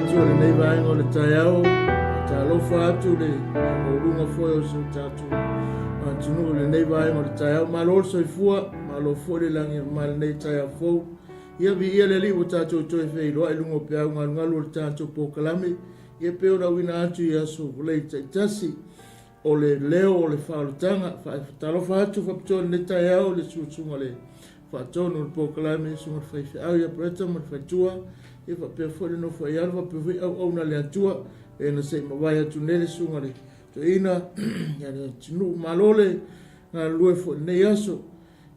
atu o lenei vaega o le taeao, talofa atu le maualuga foi o si o tatou atunuu i lenei vaega o le taeao. Malo le soifua, malo foi le lagi e mama i lenei taeao fou. Ia viia le Alii ua tatou toe feiloai i luga o peau galugalu o le tatou polokalame, ia pei ona auina atu i aso lelei taitasi o le leo o le faaolataga. Faatalofa atu faapitoa i lenei taeao i le susuga le Faatonu o le polokalame, susuga i le faifeau ia Bretta ma le faletua, ia faapea foi le nofo ai alo faapea foi auauna a le Atua, e na se i mavae atu nei le susuga i le toeaina ia Leatinuu. Malo le galulue foi i lenei aso.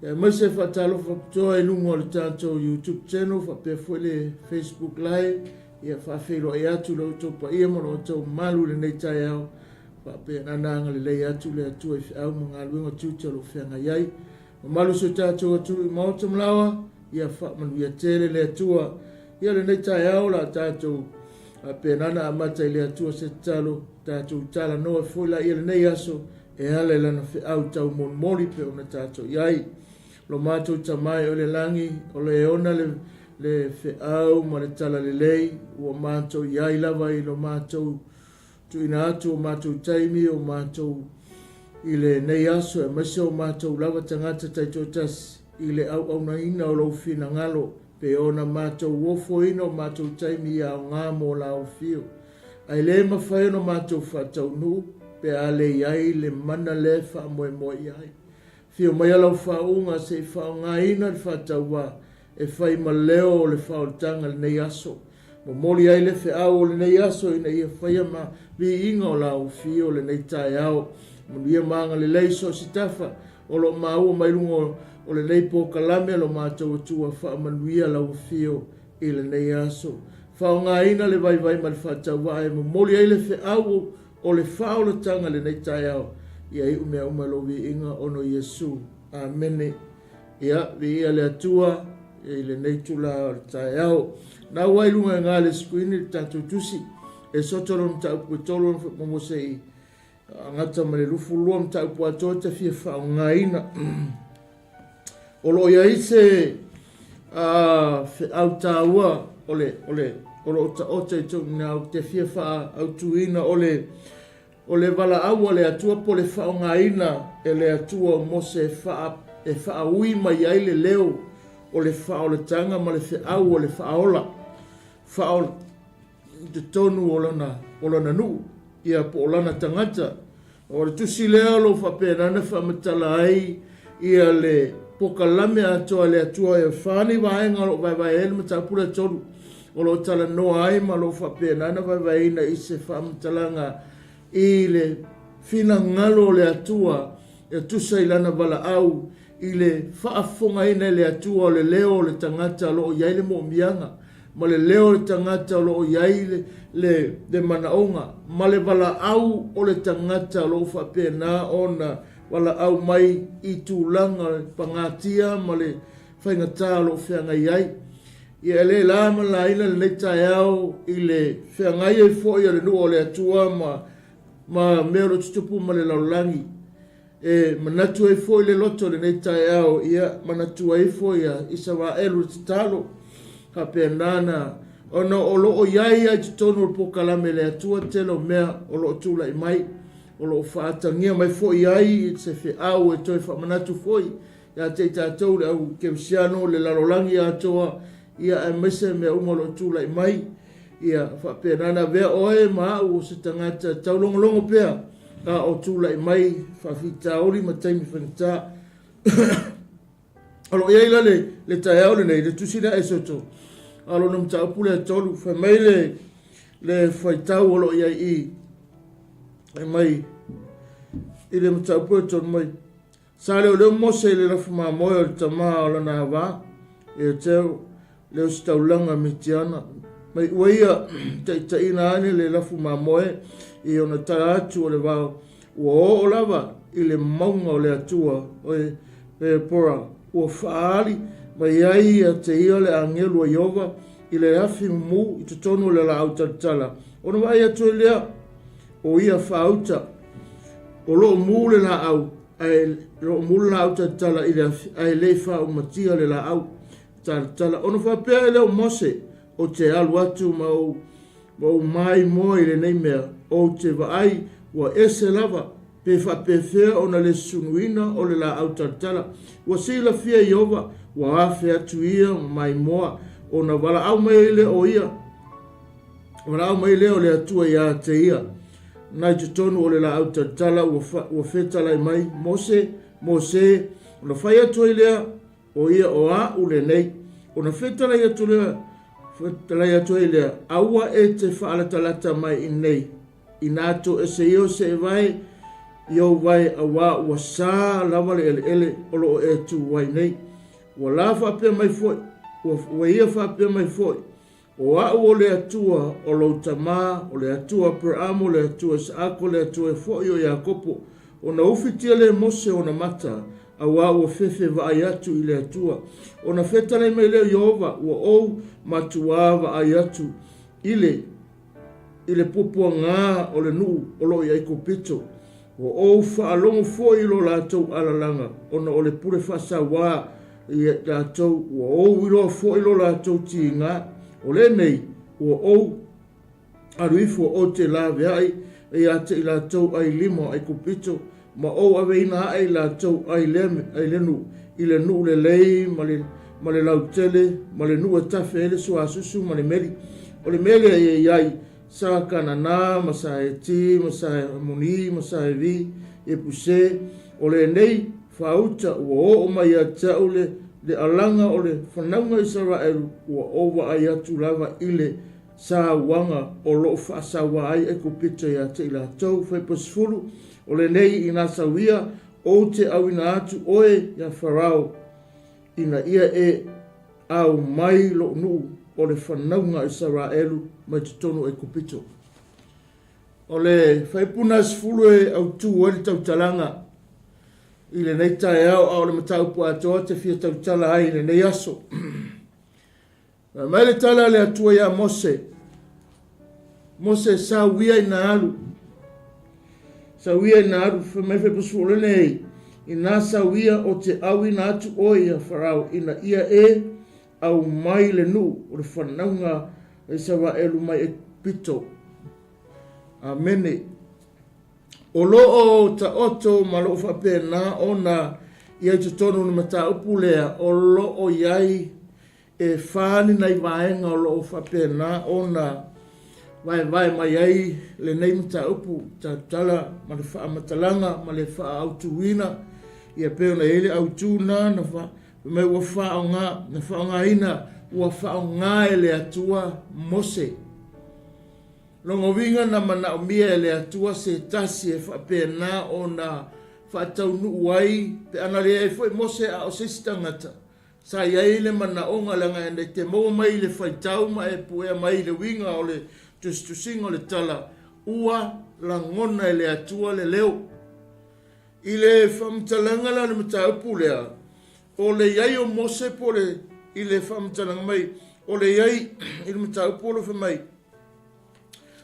Aemaise e faatalofa faapitoa i luga o le tatou YouTube channel faapea foi le Facebook Live. Ia faafeiloai atu lo outou paia ma lo outou mamalu i lenei taeao. Faapea na agalelei atu le Atua i feau ma galuega tiute o lo o feagai ai. Mamalu si o tatou atunuu i maota ma laoa, ia faamanuia tele le Atua. Ia lenei taeao o le a tatou faapena ona amata i le Atua se tatalo, tatou talanoa foi laia lenei aso e ala i lana feau taumolimoli pei ona tatou i ai. Lo matou Tama e o le lagi, o le ona le, le feau ma le talalelei ua matou i ai lava i lo matou Tuuina atu o matou taimi, o matou i lenei aso, aemaise o matou lava tagata taitoatasi i le auaunaina o lou finagalo, pe ona matou ofoina o matou taimi i aoga mo la afio. Ae le mafai ona matou faataunuu pe a le i ai le mana lea e faamoemoe i ai. Afio maia lau faauuga se i faaaogaina le faatauvaa e fai ma leo o le faaolataga i lenei aso. Momoli ai le feau o lenei aso ina ia faia ma viiga o la afio o lenei taeao. Manuia ma agalelei so o se tafa o lo o maua mai luga o lenei polokalame lo matou Atua faamanuia lau afio i lenei aso. Faaaogaina le vaivai ma le faatauvaa e momoli ai le feau o le faaolataga i lenei taeao. Ia iu mea uma i lou viiga ona o Iesu. Amene. Ia, viia le Atua i lenei itula o le taeao. Na ua i luga i ina le screen le tatou tusi. E soto lona mataupu e tolu ona faamomo se i gata ma le 22 mataupu atoa e ta fia faaaogaina. O lo o i ai se feau taua o le, o le, o lo o taoto i tou ina ou te fia faaautuina o le O le valaau a le Atua po o le faaaogaina e le Atua o Mose e faaui mai ai le leo o le faaolataga ma le feau o le faaola, faaola i totonu o lana, o lana nuu, ia po o lana tagata. O le tusi lea o lo o faapena ona faamatala ai ia le pokalame atoa a le Atua e fa ni vaega o lo o vaevae ai le mataupu lea e tolu, o lo o talanoa ai ma o lo o faapena ona vaevaeina i se faamatalaga i le finagalo o le Atua e tusa i lana valaau i le faafofogaina e le Atua o le leo o le tagata o lo o i ai le moomiaga ma le leo o le tagata o lo o i ai le, le, le manaoga ma le valaau o le tagata o lo o faapena ona valaau mai i tulaga pagatia ma le faigata o lo o feagai ai. Ia e le la ma laina lenei taeao i le feagai ai foi o le nuu o le Atua ma, ma mea o lo o tutupu ma le lalolagi. E manatu ai foi le loto i lenei taeao, ia manatua ifo ia Isaraelu le tatalo, faapena na, ona o lo o i ai lava i totonu o le polokalame a le Atua tele o mea o lo o tulai mai, o lo o faaatagia mai foi ai se feau e toe faamanatu foi ia te i tatou le au kerisiano, le lalolagi atoa, ia aemaise mea uma o lo o tulai mai. Ia faapena ona avea oe ma au o se tagata taulogologo pea a o tulai mai faafitauli ma taimi faigata. O lo o i ai la le, le taeao lenei, le tusi lea Esoto, a o lona mataupu lea e tolu, fai mai le, le faitau o lo o i ai i, fai mai i le mataupu e tolu mai, Sa leoleo Mose i le lafu mamoe o le tama o lana ava, ia Teo, le ositaulaga Mitiana. Mai ua ia taitaiina ane le lafu mamoe i ona tala atu o le vao, ua oo lava i le mauga o le Atua, oe Pora, ua faaali mai ai ia te ia le agelu a Ieova i le afi mumu i totonu o le laau talatala, ona vaai atu ai lea, o ia faauta, o lo o mu le laau, ae lo o mu le laau talatala i le afi, ae le i faaumatia le laau talatala. Ona faapea ai lea o Mose, Ou te alu atu ma ou ma ou maimoa i lenei mea, ou te vaai ua ese lava, pe faapefea ona le susunuina o le laau talatala. Ua silafia e Ieova, ua afe atu ia ma maimoa, ona valaau mai ai lea o ia, valaau mai lea o le Atua ia te ia, nai totonu o le laau talatala ua, fa, ua fetalai mai, Mose, Mose, ona fai atu ai lea, o ia o a'u lenei. Ona fetalai atu lea, fetalai atu ai lea, aua e te faalatalata mai i nei, inā toese ia o seevae i ou vae auā ua sā lava le eleele o lo o e tū ai nei. Ua la faapea mai foi, ua, ua ia faapea mai foi, O a'u o le Atua o lou tamā, o le Atua o Aperamo, o le Atua o Isaako, o le Atua foi o Iakopo. Ona ufitia lea e Mose ona mata, auā ua fefe vaai atu i le Atua. Ona fetalai mai lea o Ieova, Ua ou matuā vaai atu i le i le puapuagā o le nuu o lo o i Aikupito. Ua ou faalogo foi i lo latou alalaga ona o le pule faasauā i latou, ua ou iloa foi lo latou tiga. O lenei, ua ou alu ifo ou te laveai ia te i latou ai lima o Aikupito, ma ou aveina ae i latou ai lea ai le nuu, i le nuu lelei ma le, ma le lautele, ma le nuu e tafe ai le suasusu ma le meli. O le mea lea e i ai, sa Kanana ma sa Heti ma sa Amoni ma sa Hevi, Iepuse, o lenei faauta ua oo mai ia te au le, le alaga o le fanauga Isaraelu, ua ou vaai atu lava i le sauaga o lo o faasaua ai Aikupito ia te i latou. Fuaiupu 10, O lenei ina sau ia, ou te auina atu oe iā Farao, ina ia e ao mai lou nuu o le fanauga a Isaraelu mai totonu o Aikupito. O le fuaiupu lena 10 e autū ai le tautalaga i lenei taeao, a o le mataupu atoa te fia tautala ai i lenei aso. Fai mai le tala a le Atua iā Mose, Mose sau ia ina alu, sau ia ina alu, fai mai fai pusu o lenei, ina sau ia o te auina atu oe ia Farao ina ia e au mai le nuu o le fanauga a Isaraelu mai Epito. Amene. O lo o taoto ma lo o faapena ona i ai totonu o le mataupu lea o lo o i ai E whā ni nai vaega o lo o faapena ona vaevae mai ai lenei mataupu tautala ma le faamatalaga ma le faaautuina ia pei ona i ai le autu na na fa, mai ua faaaoga na faaaogaina ua faaaoga e le Atua Mose. Lona uiga na manaomia e le Atua se tasi e faapena ona faataunuu ai pe ana leai foi Mose a o se isi tagata. Sa i ai le manaoga leaga e te maua mai i le faitau ma e puea mai i le uiga o le tusitusiga o le tala, ua lagona e le Atua le leo. I le faamatalaga la o le mataupu lea, o le i ai o Mose po o le, i le faamatalaga mai, o le i ai i le mataupu o lo o fai mai,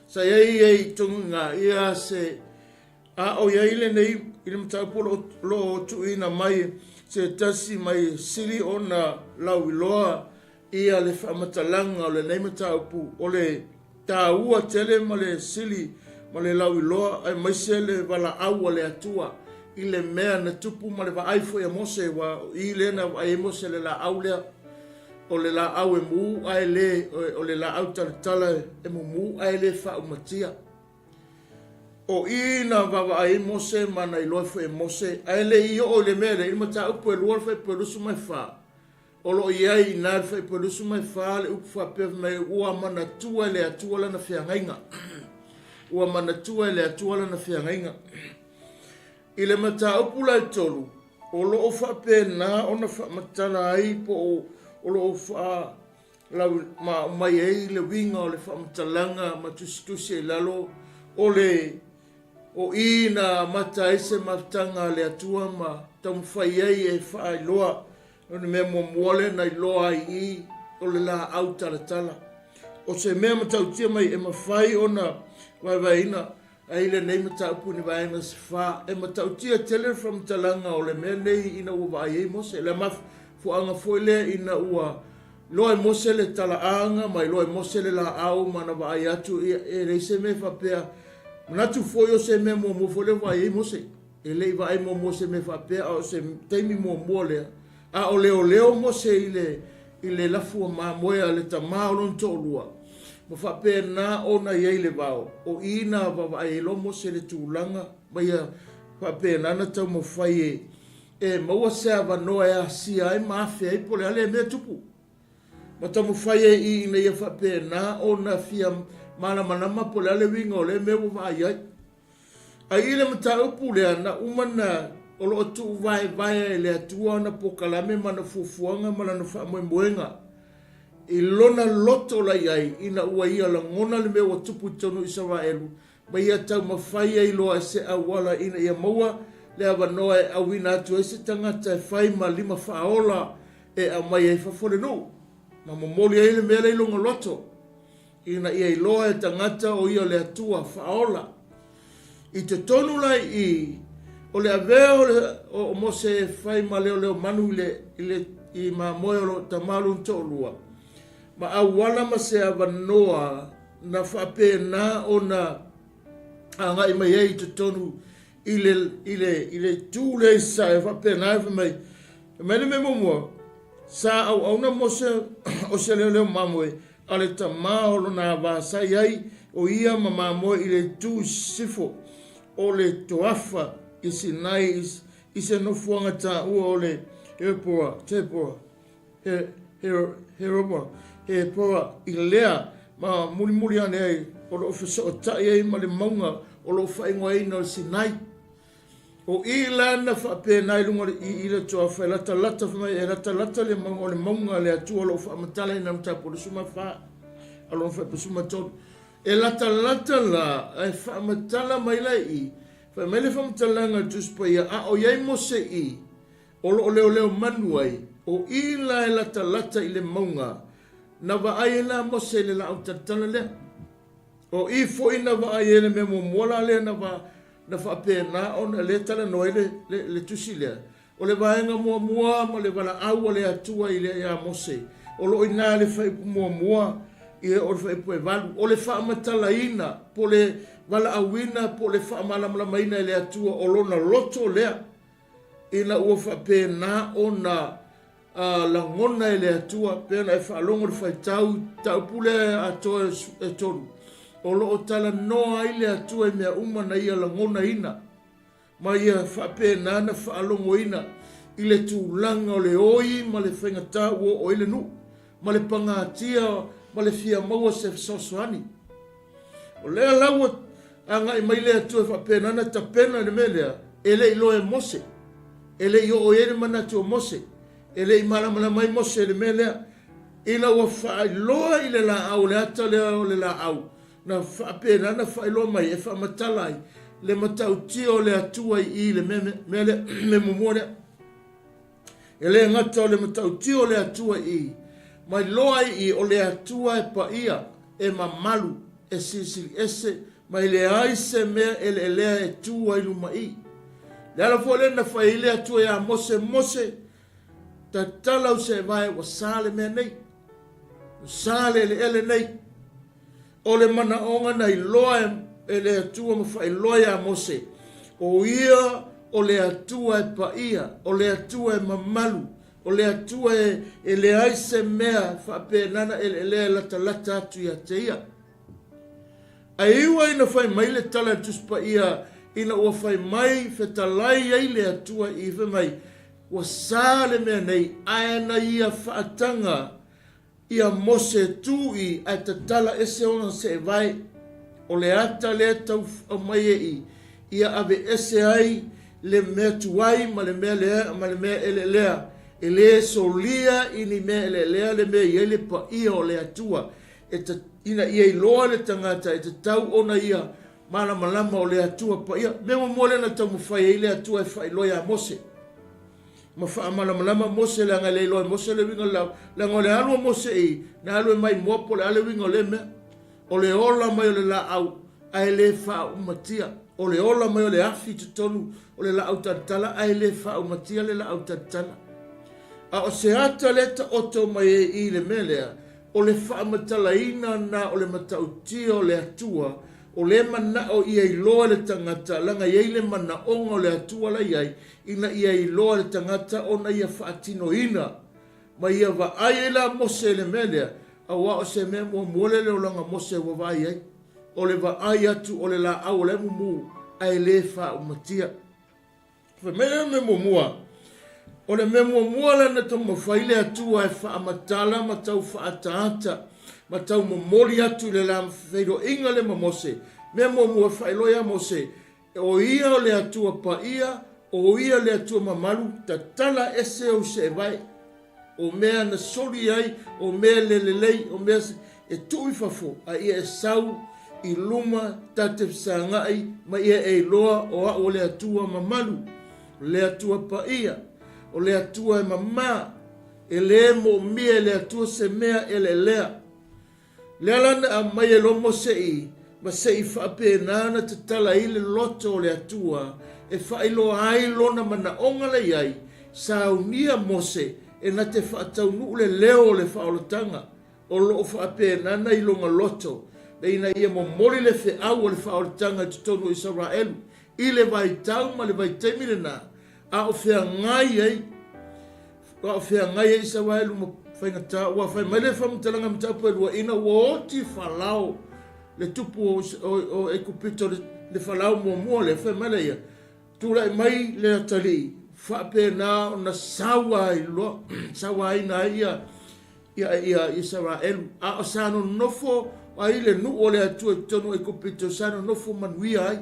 sa i ai ai i tonu i ina ia se A o i ai lenei i le mataupu o lo o tuuina mai se tasi mai sili ona lauiloa ia le faamatalaga o lenei mataupu, o le taua tele ma le sili ma le lauiloa aemaise le valaau a le Atua i le mea na tupu ma le vaai foi a Mose, aua o i lea na vaai ai Mose i le laau lea, o le laau e mu ae le, o le laau talatala e mumu ae le faaumatia. O i na vaavaai ai Mose ma na iloa foi e Mose, ae le i oo i le mea lea, i le mataupu e 2 le fuaiupu e 24, o lo o i ai i ina i le fuaiupu e 24 le upu faapea fai mai, Ua manatua e le Atua lana feagaiga. Ua manatua e le Atua lana feagaiga. I le mataupu la e 3, o lo o faapena ona faamatala ai po o, o lo o faa lau ma aumai ai le uiga o le faamatalaga ma tusitusi ai lalo o le o i na amata ai se mafutaga a le Atua ma taumafai ai e faailoa o le mea muamua lea na iloa ai i o le laau talatala. O se mea matautia mai e mafai ona vaevaeina ai lenei mataupu i ni vaega se fa. E matautia tele le faamatalaga o le mea nei ina ua vaai ai Mose. Le mafuaaga foi lea ina ua Iloa e Mose le talaaga ma iloa e Mose le laau ma ana vaai atu, ia, e leai se mea e faapea. Manatu foi o se mea muamua foi lea ua vaai ai Mose. E le i vaai muamua i se mea faapea, a o se taimi muamua lea. A o leoleo Mose i le, i le lafua mamoe a le tama o lona toalua, ma faapena ona i ai le vao. O i na vaavaai ai loa Mose i le tulaga ma ia faapena ona taumafai e, e maua se avanoa e asia ai ma afe ai po o le a lea mea e tupu. Ma taumafai ai i ina ia faapena ona fia malamalama po o le a le uiga o lea mea ua vaai ai. Ae i le mataupu lea, na uma na o lo o tuuvaevaea e le Atua ana polokalame ma ana fuafuaga ma lana faamoemoega i lona loto la i ai ina ua ia lagona le mea ua tupu i totonu o Isaraelu ma ia taumafai ai loa i se auala ina ia maua le avanoa e auina atu ai se tagata e fai ma lima faaola e aumai ai fafo le nuu ma momoli ai le mea lea i lona loto ina ia iloa e tagata o ia le Atua faaola. I totonu la i i, o le avea o, le, o Mose e fai ma leoleo manu i le, i le i mamoe o lo tama lona toalua, ma auala ma se avanoa na faapena ona agai mai ai i totonu i le, i le, i le itu lea i sasae, faapena e fai mai, fai mai le mea muamua, sa auauna Mose o se leoleo mamoe a le tama o lona ava sa i ai o ia ma mamoe i le itu i sisifo o le toafa i Sinai i se nofoaga taua o le Herpora, Tepora, Heroba, Hepora i lea ma mulimuli ane ai o lo o fesootai ai ma le mauga o lo o faaigoaina o le Sinai. O i la na faapena i luga o le i i le toafa e latalata fai mai e latalata le mauga o le mauga a le Atua o lo o faamatalaina i Mataupu 24 a lona Fuaiupu 13. E latalata la ae faamatala mai la i i, fai mai le faamatalaga a le Tusi Paia, a o i ai Mose i o lo o leoleo manu ai, o i la e latalata i le mauga, na vaai ai la Mose i le laau talatala lea. O i foi na vaai ai le mea muamua la lea na, va, na faapena ona lea talanoa ai le, le, le tusi lea. O le vaega muamua ma le valaau a le Atua i le ia Mose, o lo o i ina le fuaiupu muamua, ia o le fuaiupu e 8, o le faamatalaina po o le valaauina po o le faamalamalamaina e le Atua o lona loto lea. Ina ua faapena ona lagona e le Atua, pei ona e faalogo le faitau mataupu lea atoa e tolu, o lo o talanoa ai le Atua i mea uma na ia lagonaina, ma ia faapena ona faalogoina i le tulaga o le oi ma le faigata ua oo ai le nuu, ma le pagatia ma le fia maua se fesoasoani. O lea la ua agai mai le Atua e faapena ona tapena le mea lea, e le i iloa e Mose, e le i oo i ai le manatu o Mose, e le i malamalama ai Mose i le mea lea. Ina ua faailoa i le laau, le ata lea o le laau, na faapena ona faailoa mai e faamatala ai le matautia o le Atua i i le mea, mea lea, mea muamua lea. E le gata o le matautia o le Atua i i, ma iloa ai i o le Atua e paia, e mamalu, e silisili ese, ma e leai se mea eleelea e tu ai luma i. Le ala foi lea na fai ai le Atua iā Mose, Mose, tatala au seevae ua sa le mea nei, ua sa le eleele nei. O le manaoga na iloa e le Atua ma faailoa iā Mose, o ia o le Atua e paia, o le Atua e mamalu, o le Atua e leai se mea faapena na eleelea e latalata atu ia te ia. Ae iu ai ina fai mai le tala a le Tusi Paia ina ua fai mai, fetalai ai le Atua i, fai mai, Ua sa le mea nei, ae na ia faataga Ia Mose tu i ae tatala ese ona seevae, o le ata lea tau aumai e i ia ave ese ai le mea tuai ma le mea lea ma le mea eleelea, e le solia i ni mea eleelea le mea i ai le paia o le Atua, e ta, ina ia iloa le tagata e tatau ona ia malamalama o le Atua paia. Mea muamua lea na taumafai ai le Atua e faailoa ia Mose. Ma faamalamalama Mose leaga e le iloa e Mose le uiga o le laau, leaga o le alu a Mose i, na alu e maimoa po o le a le uiga o lea mea. O le ola mai o le laau ae le faaumatia. O le ola mai o le afi i totonu o le laau talatala ae le faaumatia le laau talatala. A o se ata lea e taoto mai ai i i le mea lea, o le faamatalaina na o le matautia o le Atua, o lea e manao ia iloa e le tagata, leaga e i ai le manaoga o le Atua la e i ai, ina ia iloa e le tagata ona ia faatinoina. Ma ia vaai ai la Mose i le mea lea, aua o se mea muamua lea i le olaga o Mose ua vaai ai, o le vaai atu o le laau o la e mumu ae le faaumatia. Fai mai le mea muamua, o le mea muamua lea na taumafai le Atua e faamatala ma tau faaataata ma tau momoli atu i le la feiloaiga lea ma Mose, mea muamua e faailoa ia Mose, o Ia o le Atua paia, o Ia le Atua mamalu, tatala ese ou seevae. O mea na soli ai, o mea le lelei, o mea e tuu i fafo, a ia e sau i luma ta te fesagai ma ia e iloa o au o le Atua mamalu, o le Atua paia, o le Atua e mama, e le moomia e le Atua se mea eleelea. Lea la na aumai e loa Mose i, ma se i faapena na tatala ai le loto o le Atua e faailoa ai lona manaoga la i ai, saunia Mose e na te faataunuu le leo o le faaolataga o lo o faapena na i lona loto, na ina ia momoli le feau o le faaolataga i totonu o Isaraelu i le vaitau ma le vaitaimi lena a o feagai ai A o feagai ai Isaraelu ma faigata, ua fai mai le faamatalaga mataupu e luaina, ua oti Falao, le tupu o Aikupito, le Falao muamua lea, fai mai lea ia, tulai mai le atalii, faapena ona saua ai loa, sauaina ai ia, ia, ia Isaraelu. A o sa nonofo ai le nuu o le Atua i totonu o Aikupito, sa nonofo manuia ai.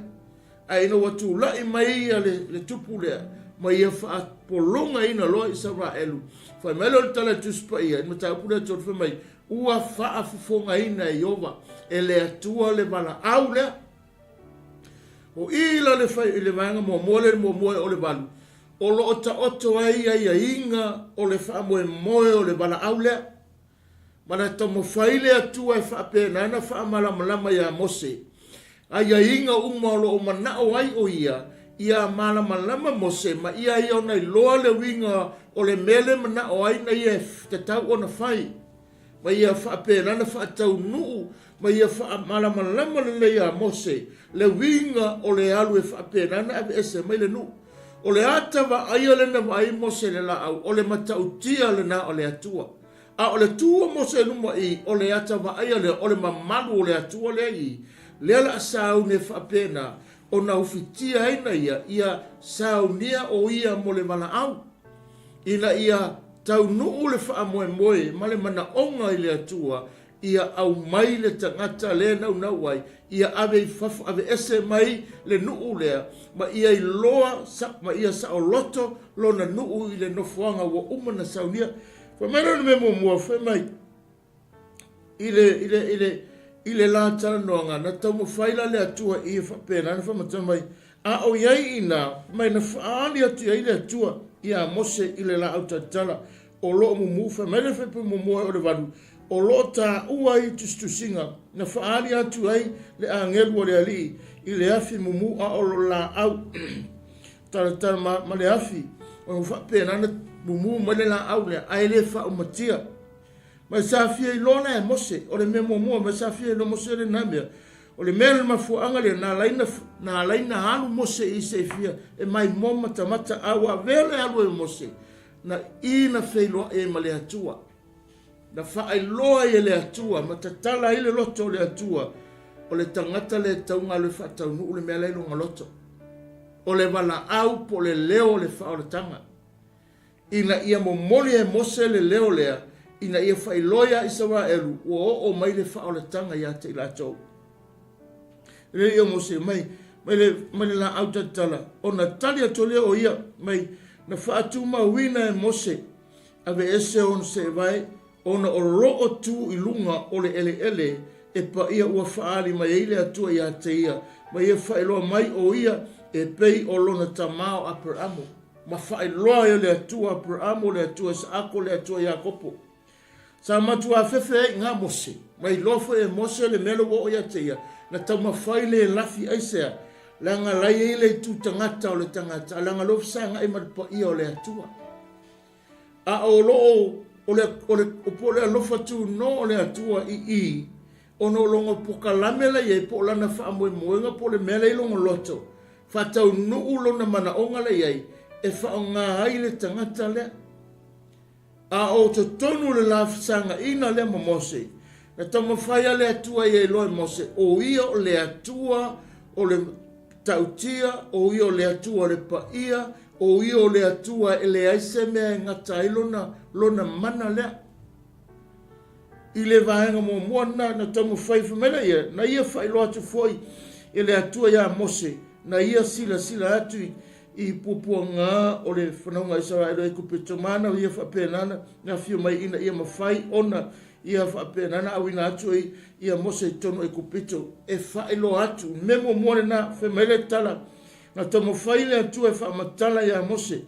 Ae ina ua tulai mai ia le tupu lea, ma ia faapologaina loa Isaraelu, fai mai lea o le tala i Tusi Paia, i le mataupu lea tonu, fai mai, Ua faafofogaina e Ieova, e le Atua le valaau lea. O i la le fai, i le vaega muamua lea, le muamua o le valu, o lo o taoto ai aiaiga o le faamoemoe o le valaau lea. Ma na taumafai le Atua e faapena ona faamalamalama iā Mose aiaiga uma o lo o manao ai o ia, ia malamalama Mose ma ia ia ona iloa le uiga o le mea le manao ai na ia e tatau ona fai, ma ia faapena ona faataunuu ma ia faamalamalama lelei iā Mose le uiga o le alu e faapena ona aveese mai le nuu. O le ata vaaia lena vaai Mose i le laau, o le matautia lena o le Atua. A o le tu o Mose i luma i, o le ata vaaia lea, o le mamalu o le Atua lea i, lea la a sauni e faapena, ona ufitia ai na ia, ia saunia o ia mo le valaau, ina ia taunuu le faamoemoe ma le manaoga i le Atua, ia aumai le tagata lea e naunau ai, ia ave i fafo, aveese mai le nuu lea, ma ia iloa, ma ia saoloto lona nuu i le nofoaga ua uma na saunia. Fai mai lea o le mea muamua, fai mai, i le, i le, i le, i le la talanoaga, na taumafai la le Atua i e faapena, na faamatala mai, a o i ai i ina, mai na faaali atu i ai le Atua iā Mose i le laau talatala o lo o mumu, fai mai le faipule muamua o le valu, o lo o taua ai i tusitusiga, na faaali atu ai le agelu a le Alii i le afi mumu a o lo laau. Talatala ma, ma le afi, ona ua faapena ona mumu mai le laau lea, ae le faaumatia. Ma sa fia iloa la e Mose, o le mea muamua, ma sa fia iloa Mose lena mea. O le mea le mafuaaga lea, na ala ai na, na ala ai na alu Mose i se fia e maimoa matamata, a ua avea le alu e Mose, na i na feiloai ai ma le Atua. Na faailoa ai e le Atua ma tatala ai le loto o le Atua, o le tagata le tatau ona alu e faataunuu le mea la i lona loto. O le valaau po o le leo o le faaolataga. Ina ia momoli e Mose le leo lea, ina ia faailoa iā Isaraelu ua oo mai le faaolataga ia te i latou. E le i o Mose mai, mai le, mai le laau talatala, ona tali atu lea o ia mai, na faatumauina e Mose Aveese ona seevae, ona o lo o tu i luga o le eleele e paia ua faaali mai ai le Atua ia te ia, ma ia faailoa mai o ia e pei o lona tama o Aperamo, ma faailoa ai o le Atua Aperamo, le Atua Isaako, le Atua Iakopo. Sa matua fefe ai iga Mose, ma iloa foi e Mose le mea lea ua oo ia te ia, na taumafai le lafi aisea, leaga la i ai le itu tagata o le tagata, leaga lea ua fesagai ma le paia o le Atua. A o lo o, o le, o le, po o le alofa tunoa o le Atua i i, ona o lona pokalame la i ai, po o lana faamoemoega, po o le mea la i lona loto, faataunuu lona manaoga la i ai, e faaaoga ai le tagata lea. A o totonu o le la fesagaina lea ma Mose, na taumafai a le Atua ia iloa e Mose, o ia o le Atua o le ta'utia, o ia o le Atua o le paia, o ia o le Atua e leai se mea e gata ai lona, lona mana lea. I le vaega muamua lena na taumafai fai mai lea, na ia faailoa atu foi e le Atua iā Mose, na ia silasila atu i, i puapuaga o le fanauga a Isaraelu i Aikupito, ma na ia faapena na afio mai ina ia mafai ona ia faapena na auina atu ai ia Mose i totonu o Aikupito e faailoa atu. Mea muamua lena, fai mai le tala, na taumafai le Atua e faamatala iā Mose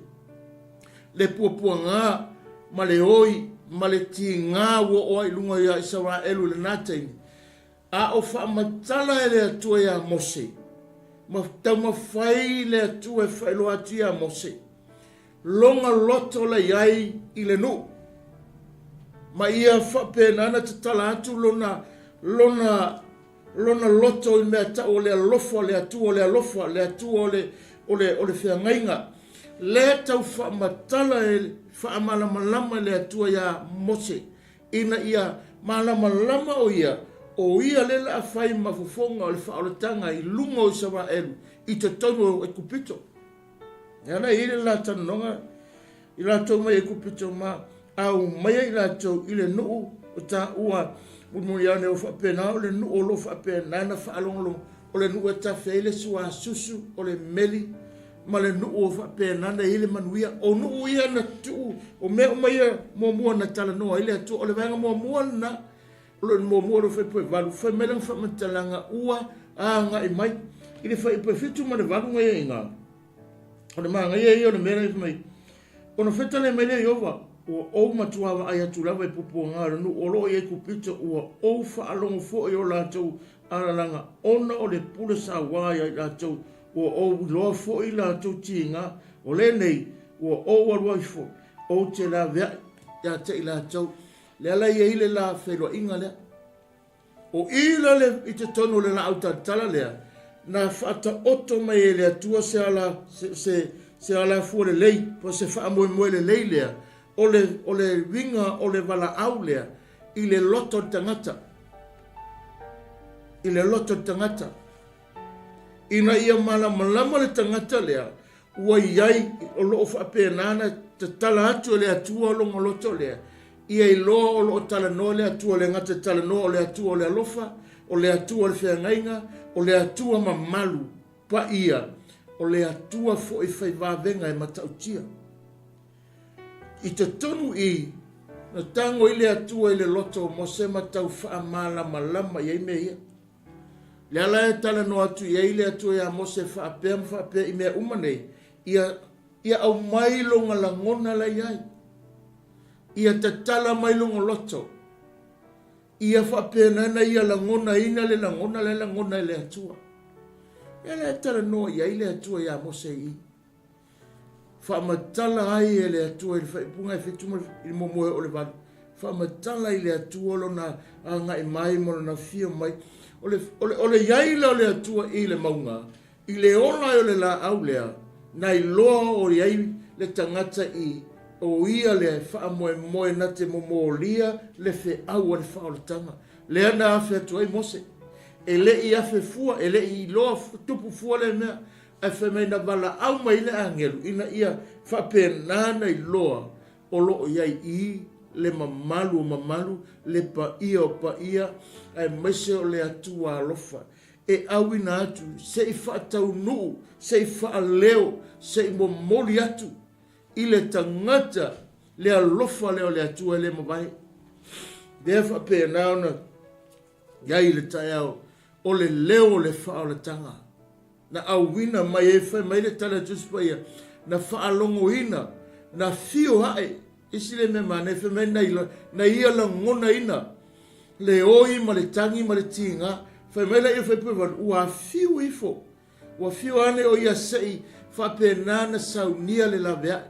le puapuaga ma le oi ma le tiga ua oo ai i luga iā Isaraelu i lena taimi, A o faamatala e le Atua iā Mose, ma taumafai le Atua e faailoa atu iā Mose, lona loto la i ai i le nuu, ma ia faapena ona tatala atu lona, lona, lona loto i mea tau o le alofa o le Atua o le alofa, le Atua o le, o le, o le feagaiga. Lea tau faamatala e faamalamalama e le Atua iā Mose, ina ia malamalama o ia, o ia lea la a fai ma fofoga o le faaolataga i luga o Isaraelu i totonu o Aikupito. E ala i ai le la talanoaga i latou mai Aikupito ma aumaia i latou i le nuu o taua mulimuli ane o faapena o le nuu o lo o faapena na faalogologo o le nuu e tafe ai le suasusu o le meli ma le nuu o faapena na i ai le manuia. O nuu ia na tuu, o mea uma ia muamua na talanoa ai le Atua. O le vaega muamua lena, o le muamua o le fuaiupu e 8, fai mai lana faamatalaga ua agai mai. I le fuaiupu e 7 ma le 8 na i ai ina, o le manaia ia o le mea lea fai mai, ona fetalai mai lea Ieova, ua ou matua vaai atu lava i puapuaga o le nuu o lo o i Aikupito, ua ou faalogo foi i o latou alalaga ona o le pule saua ia i latou Ua ou iloa foi latou tiga, o lenei, ua ou alu ifo, ou te laveai ia te i latou. Lea la e i ai le la feiloaiga lea. O i la le, i totonu o le laau talatala lea, na faataoto mai e le Atua se ala, se, se, se alafua lelei, po o se faamoemoe lelei lea, o le, o le uiga o le valaau lea, i le loto o le tagata. I le loto o le tagata. Ina ia malamalama le tagata lea ua i ai, o lo o faapena ona tatala atu e le Atua lona loto lea, ia iloa o lo o talanoa le Atua, le gata talanoa o le Atua o le alofa, o le Atua o le feagaiga, o le Atua mamalu paia, o le Atua foi fai vavega e matautia. I totonu i, na tago ai le Atua i le loto o Mose ma tau faamalamalama i ai mea ia. Lea la e talanoa atu i ai le Atua iā Mose faapea ma faapea i mea uma nei, ia, ia aumai lona lagona la i ai. Ia tatala mai lona loto. Ia faapena na ia lagonaina le lagona la e lagona e le Atua. Lea la e talanoa i ai le Atua iā Mose i i. Faamatala ai e le Atua i le faaipuga e fitu ma le muamua o le valu. Faamatala i le Atua lona agai mai ma lona afio mai. O le, o le, o le iai la o le Atua i le mauga, i le ola ai o le laau lea, na iloa o iai le tagata i, o ia lea e faamoemoe na te momolia le feau a le faaolataga. Lea na afe atu ai Mose. E le i afe fua, e le i iloa tupu fua lea mea, Ae fai mai na valaau mai le agelu ina ia faapena ona iloa o lo o i ai i le mamalu o mamalu, le paia o paia, aemaise o le Atua alofa, e auina atu se i faataunuu, se i faaleo, se i momoli atu i le tagata le alofa lea o le Atua e le mavae. Lea faapena ona i ai le taeao o le leo o le faaolataga. Na auina mai ai, fai mai le tala a Tusi Paia, na faalogoina, na fio ae, isi le mea manaia, fai mai na, na ia lagonaina le oi ma le tagi ma le tiga, fai mai la ia fai ua afiu ifo, ua fio ane o ia se i faapena na saunia le laveai.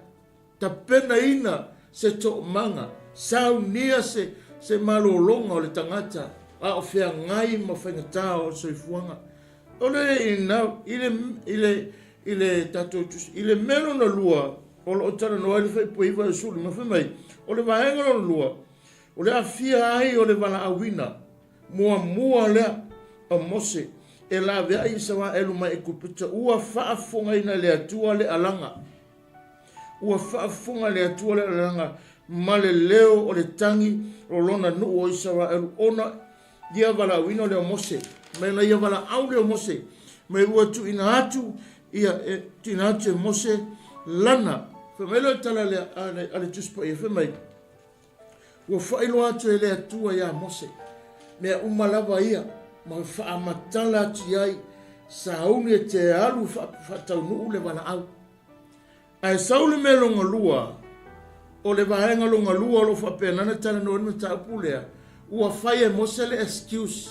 Tapenaina se toomaga, saunia se, se malologa o le tagata a o feagai ma faigata o le soifuaga. O le ina, i le, i le, i le tatou tusi, i le mea lona lua, o lo o talanoa ai le Fuaiupu 9 i le 15, fai mai, o le vaega lona lua, o le aafia ai o le valaauina muamua lea o Mose e laveai Isaraelu mai Aikupita, ua faafofogaina e le Atua le alaga. Ua faafofoga le Atua le alaga ma le leo o le tagi o lona nuu o Isaraelu ona ia valaauina lea o Mose. Mai ona ia valaau lea o Mose, mai ua tuuina atu ia e tuuina atu e Mose lana. Fai mai le tala lea a le Tusi Paia, fai mai, Ua faailoa atu e le Atua iā Mose mea uma lava ia ma faamatala atu i ai, sauni e te alu faataunuu le valaau. Ae sau le mea lona lua, o le vaega lona lua o lo o faapena ona talanoa ai le mataupu lea, ua fai e Mose le excuse.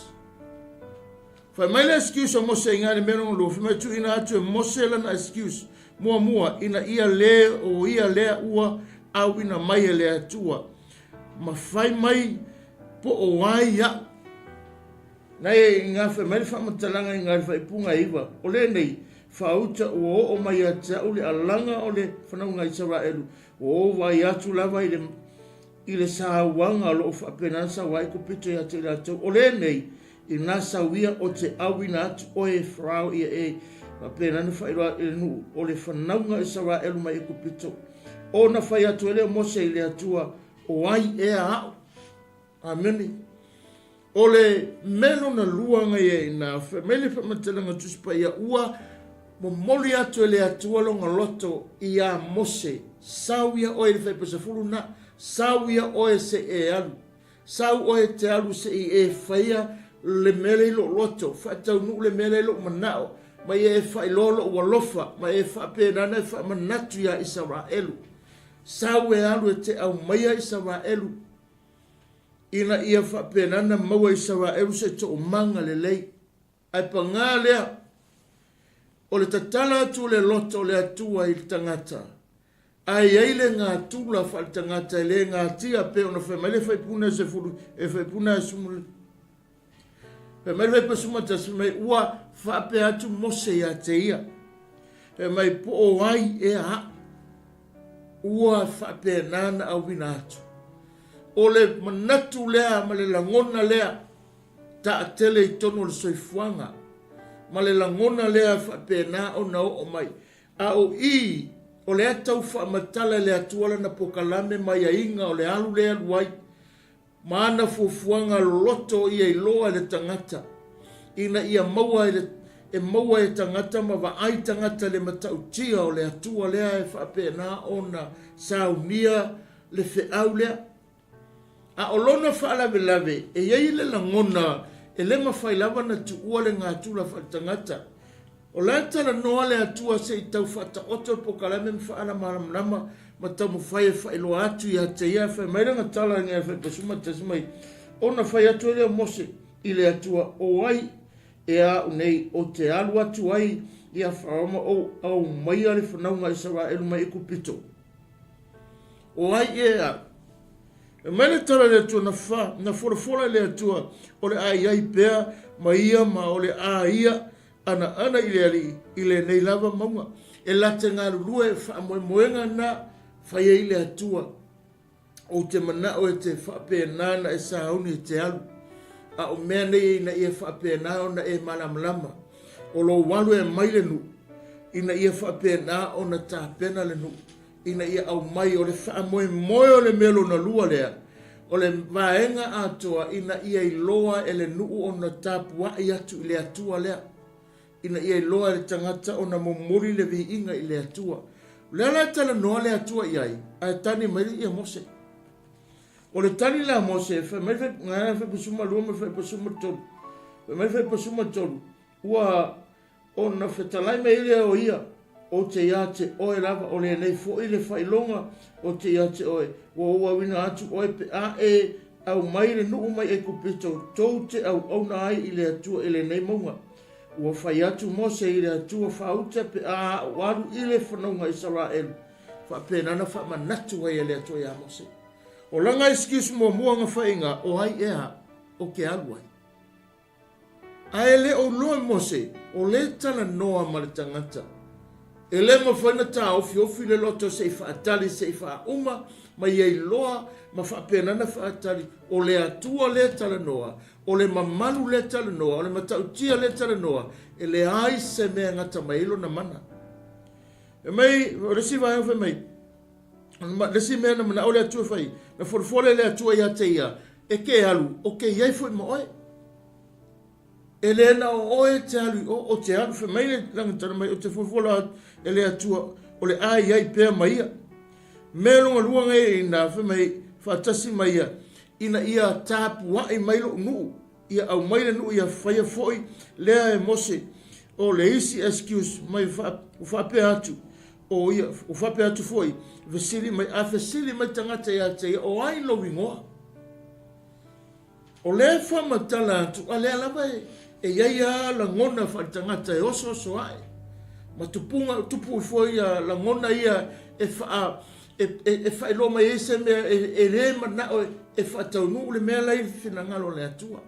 Fai mai le excuse a Mose i ina i le mea lona lua, fai mai tuuina atu e Mose lana excuse muamua ina ia le o ia lea ua auina mai e le Atua, ma fai mai po o ai a'u. Na e ina fai mai le faamatalaga i ina i le faaipuga e iva, o lenei faauta ua oo mai ia te a'u le alaga o le fanauga a Isaraelu, ua ou vaai atu lava i le i le sauaga o lo o faapena ona saua ai Aikupito ia te i latou, o lenei, ina sau ia o te auina atu oe e Farao ia e faapena ona faailoa i le nuu o le fanauga a Isaraelu mai Aikupito. Ona fai atu ai lea o Mose i le Atua, O ai ea a'u? Amene. O le mea lona lua na ia ina, fai mai le faamatalaga Tusi Paia, ua momoli atu e le Atua lona loto iā Mose, sau ia oe i le faipasefulu na, sau ia oe se i e alu, sau oe e te alu se i e faia le mea lea i lou loto, faataunuu le mea lea i lou manao, ma ia e faailoa lou alofa, ma e faapena ona e faamanatu iā Isaraelu. Sau e alu e te aumaia Isaraelu. Ina ia faapena ona maua e Isaraelu se toomaga lelei. Ae pagā lea, o le tatala atu o le loto o le Atua i le tagata, ae i ai le gatula faaletagata e le gatia, pei ona fai mai le faipuna e sefulu, e faipuna e sumule. Fai mai le Faipasuma tasi mai, ua faapea atu Mose ia te ia, fai mai, po o ai ea a'u, ua faapena ona auina atu. O le manatu lea ma le lagona lea taatele i totonu o le soifuaga, ma le lagona lea faapena ona oo mai. A o i, o lea tau faamatala e le Atua lana pokalame ma aiaiga o le alu lea e alu ai, ma ana fuafuaga loloto ia iloa e le tagata, ina ia maua e le, e maua e tagata ma vaai tagata le matautia o le Atua lea e faapena ona saunia le feau lea. A o lona faalavelave, e i ai le lagona e le mafai lava ona tuua le gatula faaletagata. O la e talanoa le Atua se i tau faataoto le pokalame ma faalamalamalama ma taumafai e faailoa atu ia te ia, fai mai lana tala i Faipa 11 mai, ona fai atu ai lea o Mose i le Atua, O ai ea a'u nei ou te alu atu ai ia Farao ma ou aumaia le fanauga a Isaraelu mai Aikupito? O ai ea a'u? Fai mai le tala i le Atua, na, fa, na folafola e le Atua, o le a i ai pea ma ia ma o le a ia anaana i le Alii i lenei lava mauga. E late galulue faamoemoega na fai ai le Atua. Ou te manao e te faapena na e sauni e te alu. A o mea nei ina ia faapena ona e malamalama. O lou alu e aumai le nuu, ina ia faapena ona tapena le nuu. ina ia aumai o le faamoemoe o le mea lona lua lea, o le vaega atoa ina ia iloa e le nuu ona tapuai atu i le Atua lea, ina ia iloa e le tagata ona momoli le viiga i le Atua. O lea la e talanoa le Atua i ai, ae tali mai ia Mose. O le tali la a Mose, fai mai le 12 ma le 13, fai mai le 13, ua Ona fetalai mai ai lea o ia, Ou te ia te oe lava, o lenei foi le faailoga ou te ia te oe, ua ou auina atu oe pe a e aumai le nuu mai Aikupito, tou te auauna ai i le Atua i lenei mauga. Ua fai atu Mose i le Atua faauta pe a ou alu i le fanauga Isaraelu. Faapena na faamanatu ai e le Atua ia Mose. O lana excuse muamua na fai iga, o ai ea o te alu ai? Ae le o iloa e Mose, o le talanoa ma le tagata. E le mafai ona taofiofi le loto se i faatali se i faauma ma ia iloa ma faapena ona faatali, o le Atua lea talanoa, o le mamalu lea talanoa, o le matautia lea talanoa, e leai se mea e gata mai ai lona mana. Fai mai, o le isi vaega fai mai, le isi mea na manao le Atua e fai, na folafola e le Atua ia te ia, e te alu, ou te i ai foi ma oe. E le na o oe e te alu i o, ou te alu, fai mai le lagitala mai, ou te folafola atu e le Atua, o le a i ai pea ma ia. Mea lona lua nei ina, fai mai, faatasi ma ia, ina ia tapuai mai lou nuu, ia aumai le nuu ia faia foi lea e Mose. O le isi excuse mai ua faapea atu, o ia, ua faapea atu foi, fesili mai, a fesili mai tagata ia te ia, o ai lou igoa? O lea e faamatala atu, a lea lava e i ai lava lagona faaletagata e osooso ae, ma tupuga, tupu ifo ia lagona ia e faa, e faailoa mai ai se mea e le manao e faataunuu le mea la i finagalo o le Atua.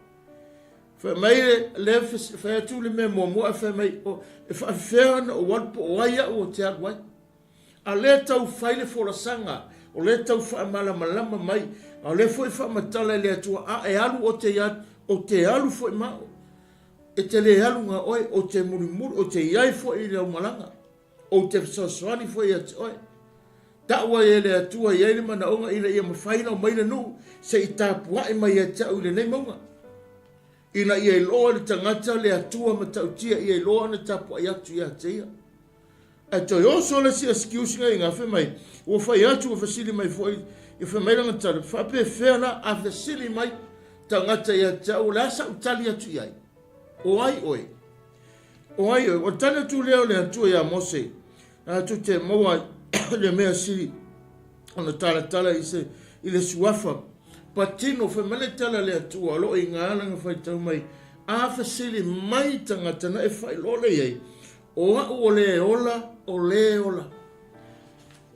Fai mai lea fai atu le mea muamua ae fai mai, e faafefea ona ou alu po o ai au ou te alu ai. A o lea tau fai le folasaga, o lea tau faamalamalama mai, a o lea foi faamatala e le Atua, a e alu ou te, ou te alu foi ma au. E te le alu na oe, ou te mulimuli, ou te i ai foi i lau malaga. Ou te fesoasoani foi ia te oe. Tau ai e le Atua i ai le manaoga ina ia mafai ona omai le nuu se i tapuai mai ia te au i lenei mauga. Ina ia iloa e le tagata le Atua matautia ia iloa ona tapuai atu ia te ia. Ae toe oso le isi excuse nei ina fai mai, ua fai atu ua fesili mai foi, ia fai mai lana tali, faapefea la a fesili mai tagata ia te au, o le a sau tali atu i ai? O ai oe? O ai oe? Ua tali atu lea o le Atua ia Mose, latou te maua le mea sili ona talatala i se i le suafa patino. Fai mai le tala a le Atua o lo o i gā lana faitau mai, a fesili mai tagata na e faailoa lea i ai, O au o le ola, o le ola.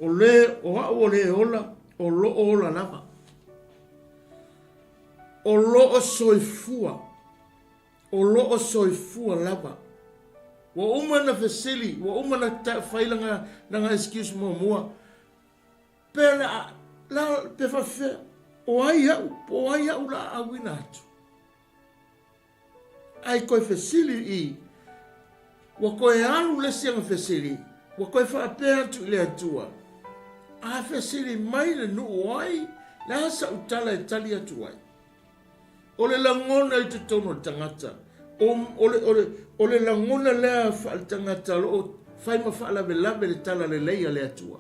O le, o au o le ola, o lo o ola lava. O lo o soifua, o lo o soifua lava. Ua uma na fesili, ua uma na fai lana, lana excuse muamua. Pe la, la, pe faafefea, o ai au, po o ai au la a auina atu. Ae toe fesili i, ua toe alu le isi aga fesili, ua toe faapea atu i le Atua, A fesili mai le nuu o ai, le a sau tala e tali atu ai? O le lagona i totonu o le tagata, o, o, le, o, le, o le lagona lea faaletagata o lo o fai ma faalavelave le tala lelei a le Atua.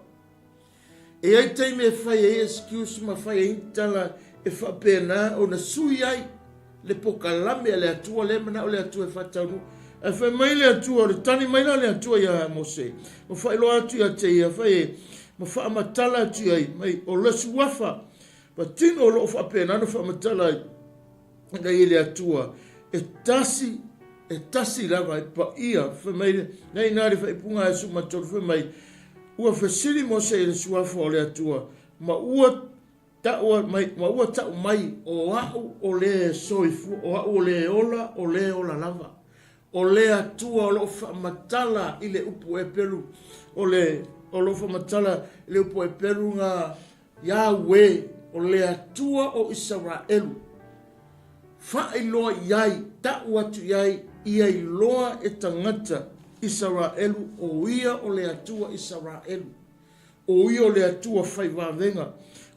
E i ai taimi e fai ai excuse ma fai ai ni tala e faapena ona sui ai le pokalame a le Atua lea e manao le Atua e faataunuu. Ae fai mai le Atua, o le tali mai la le Atua ia Mose, ma faailoa atu ia te ia, fai e, ma faamatala atu i ai, mai, o le suafa patino o lo o faapena ona faamatala ai ina ia le Atua, e tasi, e tasi lava e paia, fai mai, na ina le faaipuga a Iesu ma tolu, fai mai, ua fesili Mose i le suafa o le Atua, ma ua ta'u mai, ma ua ta'u mai, o a'u o le soifua, o a'u o le ola, o le ola lava. O le Atua o lo o faamatala i le upu Eperu, o le, o lo o faamatala i le upu Eperu na Iaue, o le Atua o Isaraelu, faailoa i ai, ta'u atu i ai, ia iloa e tagata Isaraelu o Ia o le Atua Isaraelu, o Ia o le Atua fai vavega,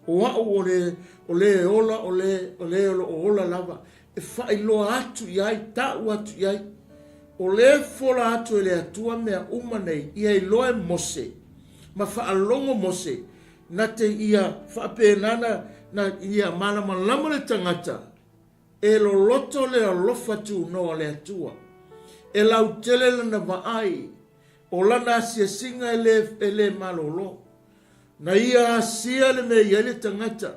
o a'u o le, o le ola, o le, o le o lo o ola lava, e faailoa atu i ai, ta'u atu i ai. O le fola atu e le Atua mea uma nei, ia iloa e Mose, ma faalogo Mose, Na te ia faapena na, na ia malamalama le tagata, e loloto le alofa tunoa o le Atua. E lautele lana vaai, o lana asiasiga e le, e le malolo. Na ia asia le mea i ai le tagata,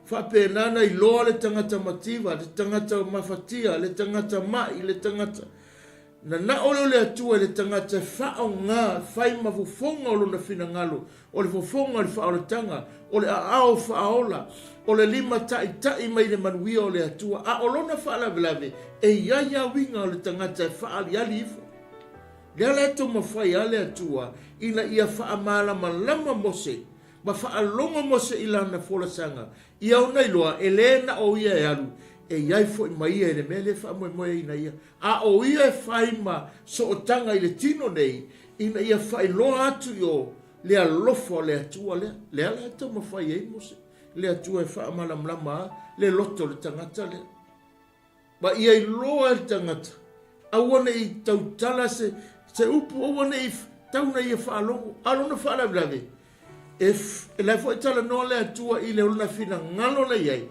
faapena na iloa le tagata mativa, le tagata mafatia, le tagata mai, le tagata. Nanao lea o le Atua i le tagata e faaaoga e fai ma fofoga o lona finagalo, o le fofoga o le faaolataga, o le aao faaola, o le limataitai mai le manuia o le Atua, a o lona faalavelave, e i ai lava uiga o le tagata e faaaliali ifo. Lea la e taumafai a le Atua ina ia faamalamalama Mose ma faalogo Mose i lana folasaga, ia ona iloa e le na o ia e alu, e i ai foi ma ia i le mea lea e faamoemoeina ia. A o ia e fai ma sootaga i le tino nei, ina ia faailoa atu i o le alofa o le Atua lea. Lea la e taumafai ai Mose, le Atua e faamalamalama le loto o le tagata lea. Ma ia iloa e le tagata, aua ne i tautala se, se upu, aua ne i tau na ia faalogo. A o lona faalavelave, e, e la foi talanoa le Atua i le lona finagalo la i ai,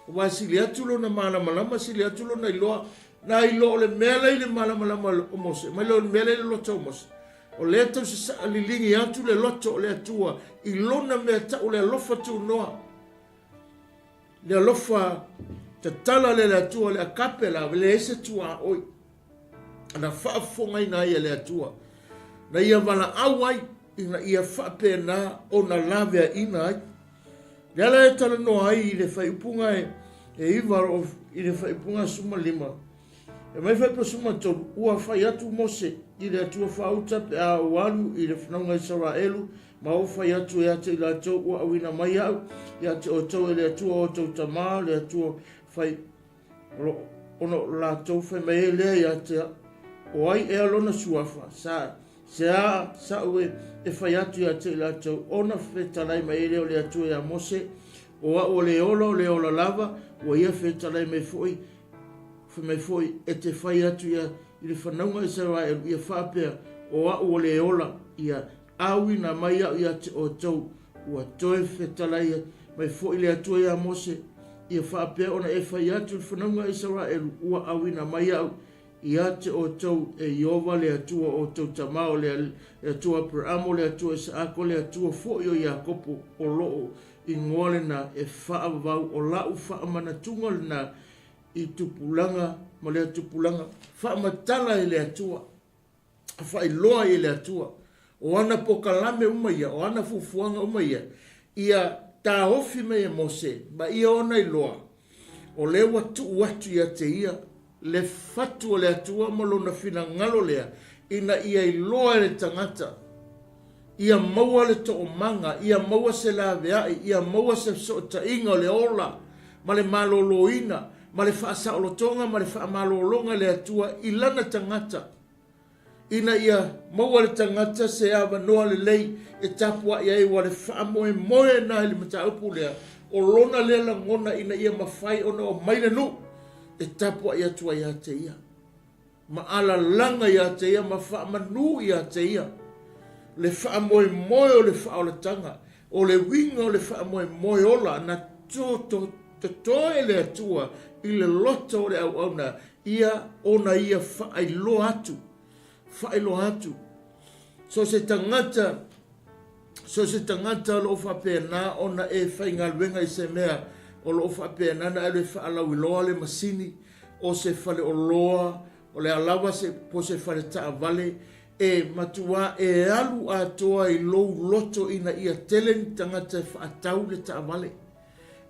aua e sili atu lona malamalama, sili atu lona iloa, na i lo o le mea la i le malamalama o Mose, mai lo le mea la i le loto o Mose. O lea tau sasaa liligi atu le loto o le Atua i lona mea tau le alofa tunoa. Le alofa tatala lea le Atua le agape la, leai se tuaoi na faafofogaina ai e le Atua, na ia valaau ai ina ia faapena ona laveaiina ai. Le ala e talanoa ai i le faaiupuga e 9 i le faaiupuga 15, e mai faaiupuga 13, ua fai atu Mose i le Atua faauta pe a ou alu i le fanauga Isaraelu Ma ou fai atu ia te i latou ua auina mai au ia te outou e le Atua o outou tama, le Atua fai o ona o latou fai mai ai lea ia te au, O ai ea lona suafa? Sa, se a sa'u e, e fai atu ia te i latou, ona fetalai mai ai lea o le Atua iā Mose, O au o le ola o le ola lava, ua ia fetalai mai foi, fai mai foi, e te fai atu ia i le fanauga Isaraelu, ia faapea, O au o le ola, ia Auina mai au ia te outou, ua toe fetalai mai foi le Atua iā Mose, ia faapea ona e fai atu i le fanauga a Isaraelu, ua auina mai au ia te outou e Ieova le Atua o outou tama, o le Atua o Aperamo, o le Atua o Isaako, o le Atua foi o Iakopo, o loo igoa lena e faavavau, o lau faamanatuga lena i tupulaga ma lea tupulaga. Faamatala e le Atua. faailoa i le Atua. O ana pokalame uma ia, o ana fuafuaga uma ia, ia taofi mai e Mose ma ia ona iloa, o lea ua tuu atu ia te ia le fatu o le Atua ma lona finagalo lea, ina ia iloa e le tagata, ia maua le toomaga, ia maua se laveai, ia maua se fesootaiga o le ola ma le maloloina, ma le faasaolotoga ma le faamalologa e le Atua i lana tagata, ina ia maua le tagata se avanoa lelei e tapuai ai, ua le faamoemoe na i le mataupu lea, o lona lea lagona ina ia mafai ona oo mai le nuu e tapuai atu ai ia te ia. Ma alalaga ia te ia ma faamanu ia te ia le faamoemoe o le faaolataga, o le uiga o le faamoemoe ola na totoe le Atua i le loto o le auauna ia ona ia faailoa atu, faailoa atu. So se tagata, so se tagata o lo o faapena ona e faigaluega i se mea o lo o faapena ona alu e faalauiloa le masini, o se faleoloa, o le a lava se, po se fale taavale, e matuā e alu atoa i lou loto ina ia tele ni tagata e faatau le taavale.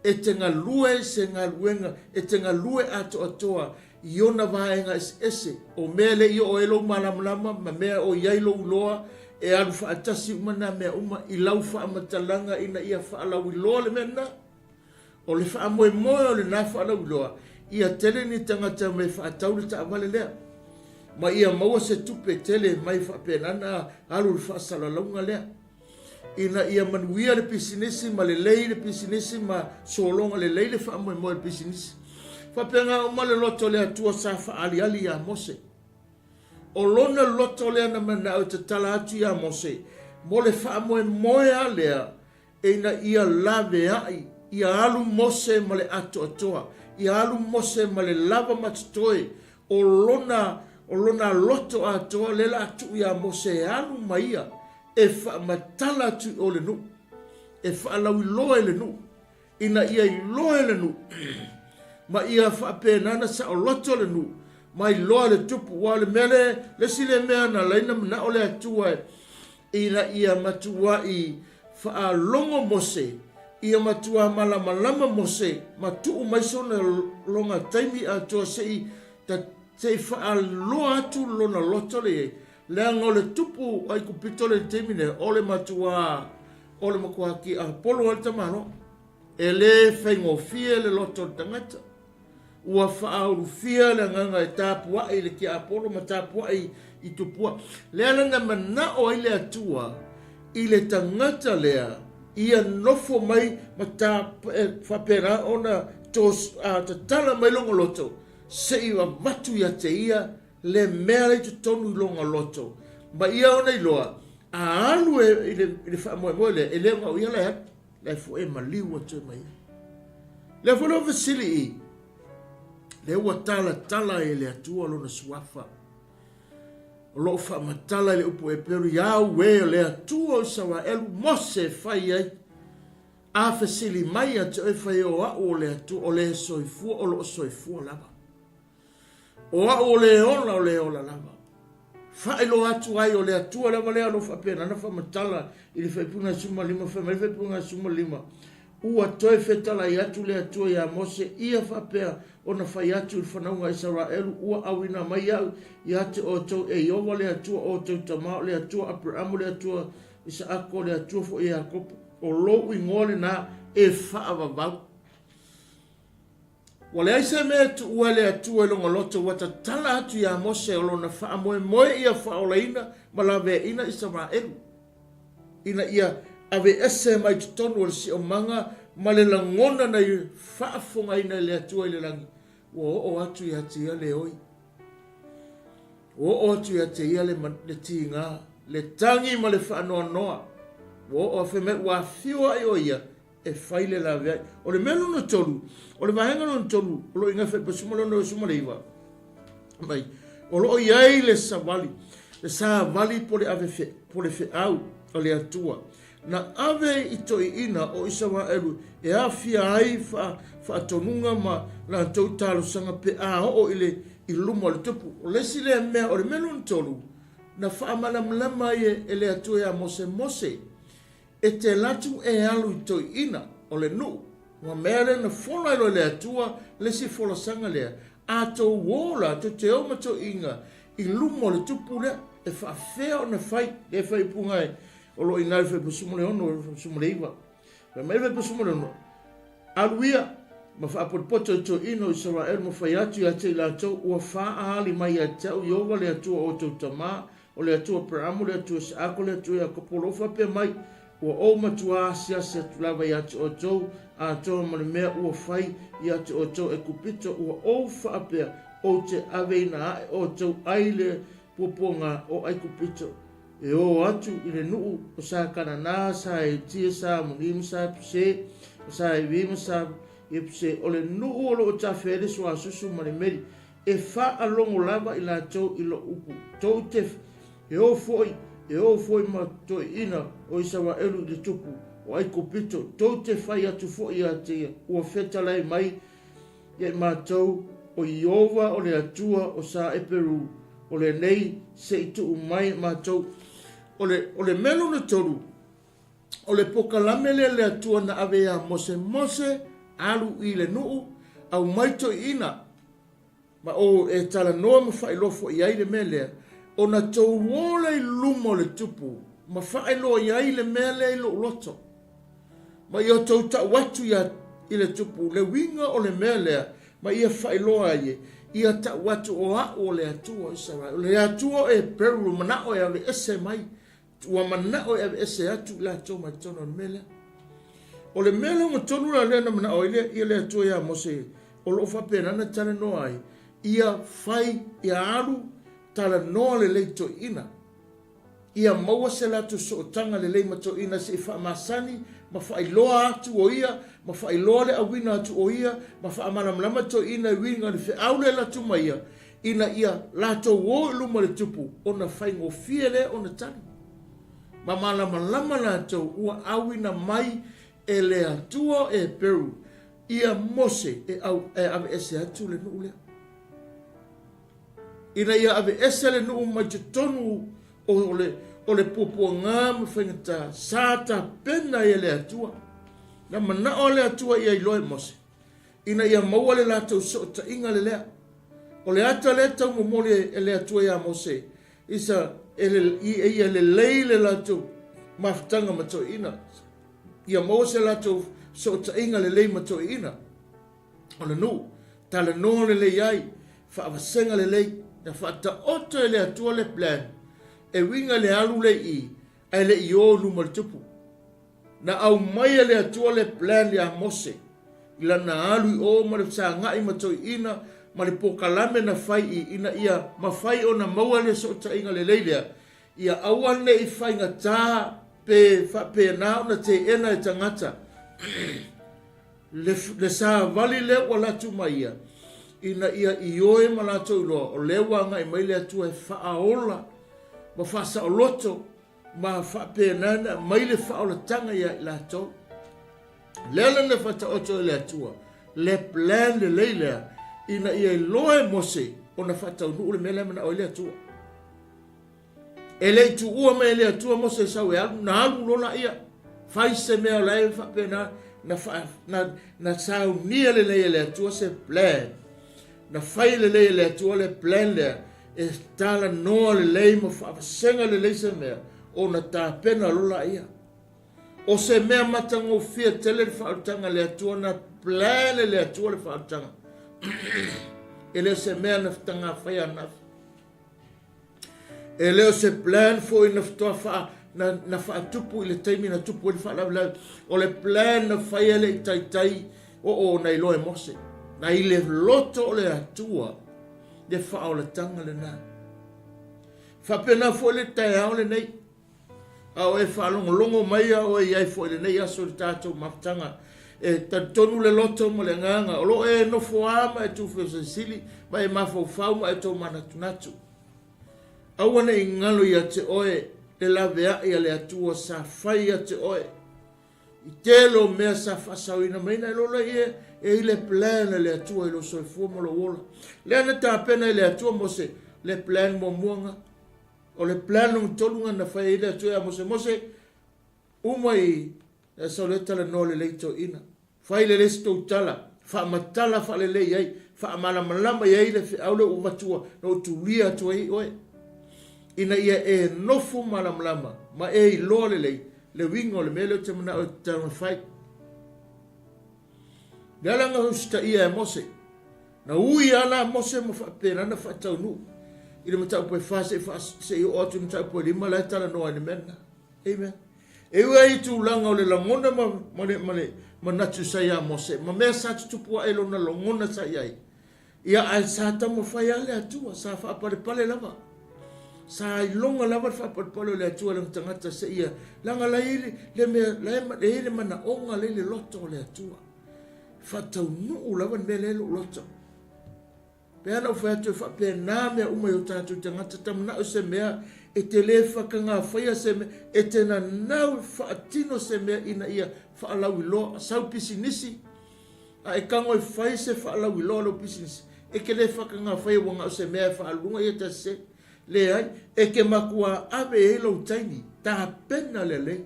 E te galue se galuega, e te galue atoatoa i ona vaega eseese, o mea e le i oo ai lou malamalama ma mea o i ai lou iloa, e alu faatasi uma nā mea uma i lau faamatalaga ina ia faalauiloa le mea lena. O le faamoemoe o lena faalauiloa, ia tele ni tagata e omai e faatau le taavale lea, ma ia maua se tupe tele mai faapena ona alu le faasalalauga lea. Ina ia manuia le pisinisi ma lelei le pisinisi ma sologa lelei le faamoemoe o le pisinisi. Faapena uma le loto o le Atua sa faaaliali iā Mose. O lona loto lea na manao e tatala atu iā Mose mo le faamoemoe lava lea Ina ia laveai, ia alu Mose ma le atoatoa, ia alu Mose ma le lava ma totoe o lona, o lona loto atoa lea la a tuu iā Mose e alu ma ia e faamatala atu i o le nuu, e faalauiloa i le nuu, ina ia iloa e le nuu, ma ia faapena ona saoloto le nuu. Ma iloa le tupu, aua o le mea lea, le isi lea mea na ala ai ona manao le Atua ina ia matuai faalogo Mose, ia matua malamalama Mose ma tuu mai sona loga taimi atoa se i se i faaloa atu lona loto le i ai, leaga o le tupu Aikupito lea i le taimi lea, o le matua o le matua tiapolo ai le tamaloa. E le faigofie le loto o le tagata. Ua faaulufia le agaga e tapuai i le tiapolo ma tapuai i tupua. Lea la na manao ai le Atua i le tagata lea ia nofo mai ma ta, e faapena ona tos, a, tatala mai lona loto se i avatu ia te ia le mea la i totonu i lona loto ma ia ona iloa a alu e, i le, i le faamoemoe lea, e le o na o ia la e alu. La e foi e maliu atu e mai ai. Lea foi lou fesili i, lea ua talatala e le Atua lona suafa. O loo faamatala i le upu Heperu, Iaue o le Atua o Isaraelu, Mose e fai ai. A fesili mai ia te oe fai o au o le Atua, o le soifua, o loo soifua lava. O au o le ola, o le ola lava. Faailoa atu ai o le Atua lava lea o lo o faapena ona faamatala i le faaipuga 15, fai mai le faaipuga 15, Ua toe fetalai atu le Atua iā Mose, ia faapea ona fai atu i le fanauga a Isaraelu, Ua auina mai au ia te outou e Ieova le Atua o outou tama, o le Atua Aperamo, le Atua Isaako, o le Atua foi Iakopo, o lou igoa lena e faavavau. Ua leai se mea e tuua e le Atua i lona loto ua tatala atu iā Mose o lona faamoemoe ia faaolaina ma laveaiina Isaraelu, ina ia aveese mai totonu o le siomaga ma le lagona na i faafofogaina e le Atua i le lagi, ua oo atu ia te ia le oi. Ua oo atu ia te ia le, le tiga, le tagi ma le faanoanoa. Ua oo a fai mai ua afio ae o ia e fai le laveai. O le mea lona tolu, o le vaega lona tolu o lo o i ina 16 69 mai, o lo o i ai le savali, le savali po le ave fe, po le feau a le Atua, na ave i toeaiina o Isaraelu e aafia ai faa, faatonuga ma latou talosaga pe a oo i le i luma o le tupu. O le isi lea mea, o le mea lona tolu, na faamalamalama ai e le Atua iā Mose, Mose, E te latu e alu i toeina o le nuu. Ua mea lea na fola ai loa e le Atua le isi folasaga lea, A tou o la, tou te o ma toeina i luma o le tupu lea, e faafefea ona fai lea faaiupuga e o lo o i ina i le fuaiupu 16 le fuaiupu 19. Fai mai le fuaiupu 16, Alu ia, ma faapotopoto i toeina o Isaraelu ma fai atu ia te i latou, Ua faaali mai ia te au Ieova le Atua o outou tama, O le Atua Aperamo, le Atua Isaako, le Atua Iakopo, o lo o faapea mai, Ua ou matuā asiasi atu lava ia te outou, atoa ma le mea ua fai ia te outou Aikupito, ua ou faapea, ou te aveina ae outou ai le puapuaga o Aikupito, e ō atu i le nuu o sa Kanana, sa Hetia, sa Amoni ma sa Epuse, ma sa Evi ma sa Iepuse, o le nuu o lo o tafea ai le suasusu ma le meli. E faalogo lava i latou i lou upu, tou te e o foi, e o foi ma toeaiina o Isaraelu i le tupu o Aikupito, tou te fai atu foi ia te ia, ua fetalai mai ia i matou o Ieova o le Atua o sa Eperu, o lenei se i tuu mai matou. O le, o le mea lona tolu, o le pokalame lea le Atua na ave iā Mose, Mose, alu i le nuu, aumai toeaiina, Ma o e talanoa ma faailoa foi i ai le mea lea, ona tou ola i luma o le tupu, ma faailoa i ai le mea lea i lou loto. Ma ia tou tau atu ia i le tupu le uiga o le mea lea, ma ia faailoa ai e ia tau atu o au o le Atua o Isaraelu, o le Atua o Eperu, manao e aveese mai Ua manao e aveese atu i latou mai totonu o le mea lea. O le mea lona tolu la lea na manao ai le, ia le Atua iā Mose, o lo o faapena ona talanoa ai, ia fai, ia alu talanoa lelei toeaiina, ia maua se latou sootaga lelei ma toeaiina se i faamasani ma faailoa atu o ia, ma faailoa le auina atu o ia, ma faamalamalama toeaiina e uiga i le feau lea e alu atu ma ia, ina ia latou o i luma o le tupu ona faigofie lea ona tali. Ma malamalama latou ua auina mai e le Atua o Eperu ia Mose e, au, e aveese atu le nuu lea. Ina ia aveese le nuu mai totonu o le, o le puapuaga ma faigata, sa tapena ai e le Atua. Na manao le Atua ia iloa e Mose, ina ia maua le latou sootaiga lelea. O le ata lea taumomoli e le Atua iā Mose, isa e le, ia lelei le latou mafutaga ma toeaiina, ia maua se latou sootaiga lelei ma toeaiina o le nuu, talanoa lelei ai, faavasega lelei, na faataoto e le Atua le plan e uiga i le alu lea i i, ae le i o i luma o le tupu. Na aumai e le Atua le plan ia Mose i lana alu i o ma le fesagai ma toeaiina ma le pokalame na fai i ina ia mafai ona maua le sootaiga lelei lea, ia aua ne i faigata pe faapena ona teena e tagata le, le savali lea ua latu mai ia, ina ia ioe ma latou iloa o lea ua agai mai le Atua e faaola ma faasaoloto ma faapena ona aumai le faaolataga ia i latou. O lea la na faataoto e le Atua le plan lelei lea ina ia iloa e Mose ona faataunuu le mea lea e manao ai le Atua. E le i tuua mai e le Atua Mose e sau e alu, na alu loa laia, fai se mea o la e faapena, na, fa, na, na saunia lelei e le Atua se plan. Na fai lelei e le Atua le plan lea, e talanoa lelei ma faavasega lelei se mea, ona tapena loa laia. O se mea matagofie tele le faaolataga a le Atua, na plan e le Atua le faaolataga. E le o se mea na tagafaia ananafi. E le o se plan foi na faatoa faa, na, na faatupu i le taimi na tupu ai le faalavelave. O le plan na fai e le i taitai o o na iloa e Mose. Na i le loto o le Atua le faaolataga lena. Faapena foi le taeao lenei. A o e faalogologo mai a o e i ai foi i lenei aso i le tatou mafutaga, e talitonu le loto ma le agaga o lo o e nofoā ma e tuufeufeusili ma e mafaufau ma e tomanatunatu. Aua ne i galo ia te oe le laveai a le Atua sa fai ia te oe. I tele o mea sa faasaoina mai na iloa lea e i le plan a le Atua i lou soifua ma lou ola. Lea na tapena e le Atua Mose le plan muamua nga. O le plan lona tolu na fai ai le Atua ia Mose, Mose, uma i e sau lea talanoa lelei toeaina. Fai lelei se tou tala, faamatala faalelei ai, faamalamalama i ai le feau lea ua avatua na ou tulia atu ai oe, ina ia e nofo malamalama ma e iloa lelei le uiga o le mea lea ou te manao e tatau ona fai. O le ala na usitaia e Mose, Na ui lava la Mose ma faapena ona faataunuu i le mataupu e fa seia oo atu i le mataupu e lima la e talanoa ai i le mea lena. Amen. E ui ai i tulaga o le lagona ma, ma, le, ma le manatu sa ia Mose, ma mea sa tutupu ae lona lagona sa i ai, ia ae sa taumafai lava le Atua, sa faapalepale lava. Sa iloga lava le faapalepale o le Atua i lana tagata seia, leaga la i ai le, le mea, la e i ai le manaoga, la i le loto o le Atua. Faataunuu lava le mea lea i lou loto. Pe ana ou fai atu e faapena mea uma i o tatou tagata, ta manao se mea, e te le whakangawhaia se mea, e te nanau e whaatino se mea ina ia whaalauiloa, sau pisinisi, a e kago e whai se whaalauiloa lou pisinisi, e ke le whakangawhaia ua ngao se mea e whaalunga ia ta se, leai, e ke makua ave e lou taimi, tapena lelei.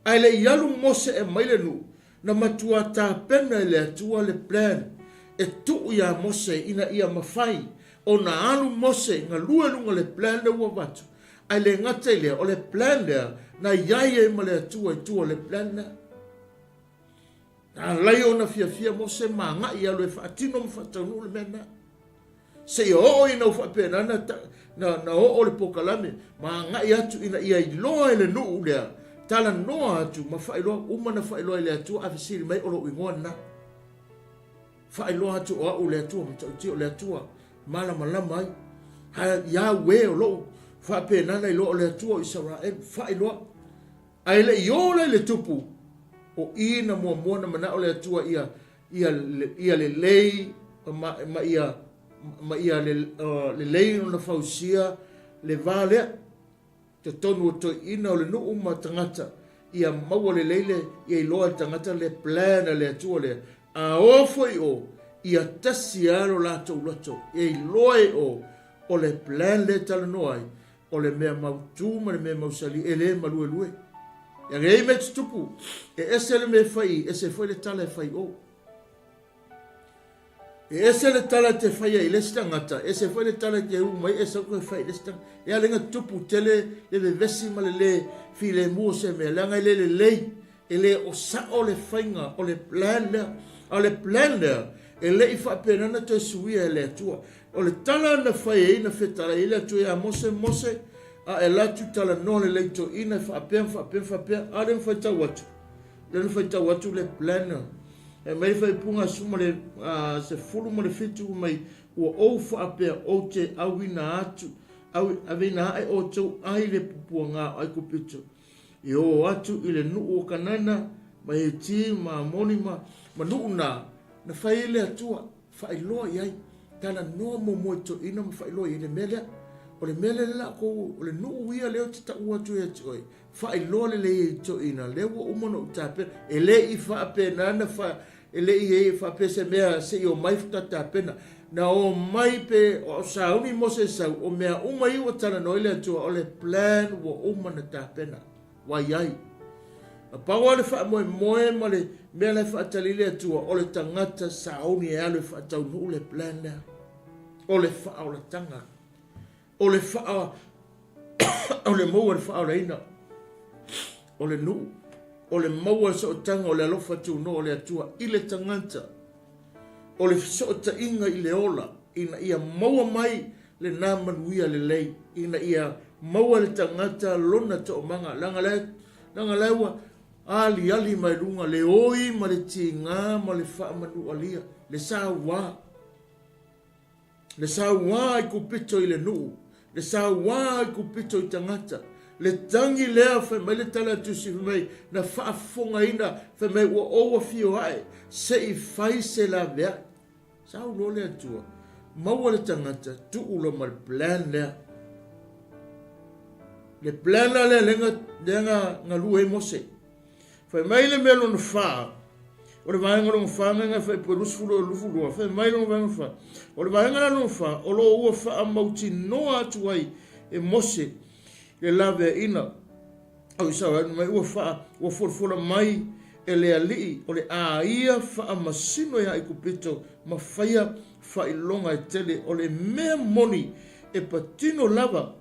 Ae le i alu Mose e mai le nuu, na matua tapena e le Atua le plan e tuu iā Mose ina ia mafai ona alu Mose galue luga le plan lea ua avatu. Ae le gata i lea, o le plan lea na iai ai ma le Atua i tua o le plan lea. Na alai ona fiafia Mose ma agai e alu e faatino ma faataunuu le mea lena. Seia oo ina ua faapena na, na, na oo le pokalame ma agai atu ina ia iloa e le nuu lea, talanoa atu ma faailoa, uma na faailoa e le Atua, a fesili mai o lou igoa lena. Faailoa atu o au le Atua, matautia o le Atua, malamalama ai. Ha, ia ue o lou faapena na iloa o le Atua o Isaraelu, faailoa. Ae le i o la i le tupu, o i na muamua na manao le Atua ia ia, ia lelei ma, ma ia, ma ia le, lelei ona fausia le va lea, totonu o toeaiina o le nuu ma tagata, ia maua lelei le, ia iloa e le tagata le plan a le Atua lea, a o foi o, ia tasi lava lo latou loto, ia iloa e o, O le plan lea e talanoa ai, o le mea mautu ma le mea mausali e le maluelue. Ia e i ai mea tutupu, e ese le mea e fai i, ese foi le tala e fai i o. E ese le tala e te faia i le isi tagata, ese foi le tala e te ū mai e sau toe fai i le isi tagata. E ala ina tupu tele le vevesi ma le lē filemu o se mea, leaga e le lelei, e le o sao le faiga o le plan lea. A o le plan lea, e le i faapena ona toe suia e le Atua. O le tala na fai ai, na fetalai ai le Atua ia Mose, Mose, a e alu atu talanoa lelei toeaina e faapea ma faapea ma faapea, a lea na faitau atu, lea na faitau atu le plan. E mai le faaipuga 17 mai, Ua ou faapea ou te auina atu, aveina ae outou ai le pupuaga o Aikupito, e o atu i le nuu o Kanana, ma Heti, ma Amoni, ma, ma nuu na, na fai ai le Atua, faailoa i ai, talanoa muamua i toeaina ma faailoa i ai le mea lea. O le mea lea le latou, o le nuu ia lea ou te taua atu ia te oe, Faailoa lelei ai i toeaiina, lea ua uma ona ou tapena. E le i faapena na fa, e le i ai faapea se mea se i omai faatoa tapena. Na omai pe o sauni Mose e sau, o mea uma ia ua talanoa ai le Atua, o le plan ua uma ona tapena. Ua i ai. Na pau lava le faamoemoe ma le mea la e faatali ai le Atua, o le tagata sauni e alu e faataunuu le plan lea. O le faaolataga. O le faa o le maua le faaolaina o le nuu, o le maua le sootaga o le alofa tunoa o le Atua i le tagata, o le fesootaiga i le ola ina ia maua mai lena manuia lelei, ina ia maua e le tagata lona toomaga, leaga la leaga la ua aliali mai luga le oi ma le tiga ma le faamanualia, le saua. Le sauā i kupito i le nuu, le sauā i kupito i tagata, le tangi lea fai mai le tala a Tusi fai mai na faafofogaina fai mai ua ou afio ae se i fai se laveai. Sau loa le Atua, maua le tagata, tuu loa ma le plan lea. Le plan la lea lea na galue ai Mose. Fai mai le mea lona fa, o le vaega lona fa na na fai po 20 22, fai mai lona vaega fa. O le vaega la lona fa, o lo ua faamautinoa atu ai e Mose le laveaiina o Isaraelu mai ua faa ua folafola mai e le alii o le a ia faamasino ia Aikupito ma faia faailoga e tele o le mea moni e patino lava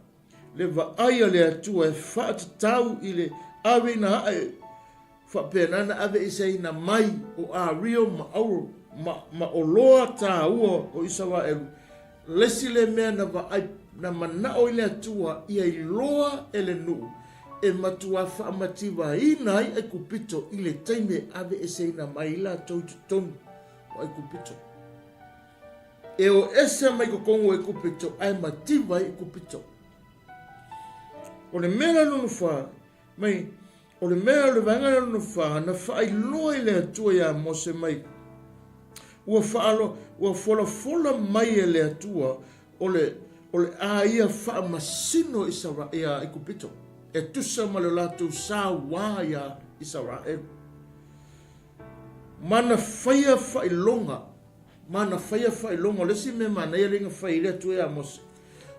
le vaai a le Atua e faatatau i le aveina ae faapena na aveeseina mai o Ario ma Auro ma, ma oloa tāua o Isaraelu, le isi le mea na vaai na manao i le Atua ia iloa e le nuu e matuā faamativaina ai Aikupito i le taimi e aveeseina mai ai latou i totonu o Aikupito. E o ese mai totonu o Ekupito ae mativa ai Ekupito. O le mea la lona fa, mai, o le mea o le vaega la lona fa, na faailoa i le Atua iā Mose mai, ua faalo, ua folafola mai e le Atua o le, o le a ia faamasino Isara, ia Ekupito, e tusa ma le latou sauā iā Isaraelu. Ma na faia faailoga Ma na faia faailoga, o le isi mea manaia lea na fai ai le Atua ia Mose,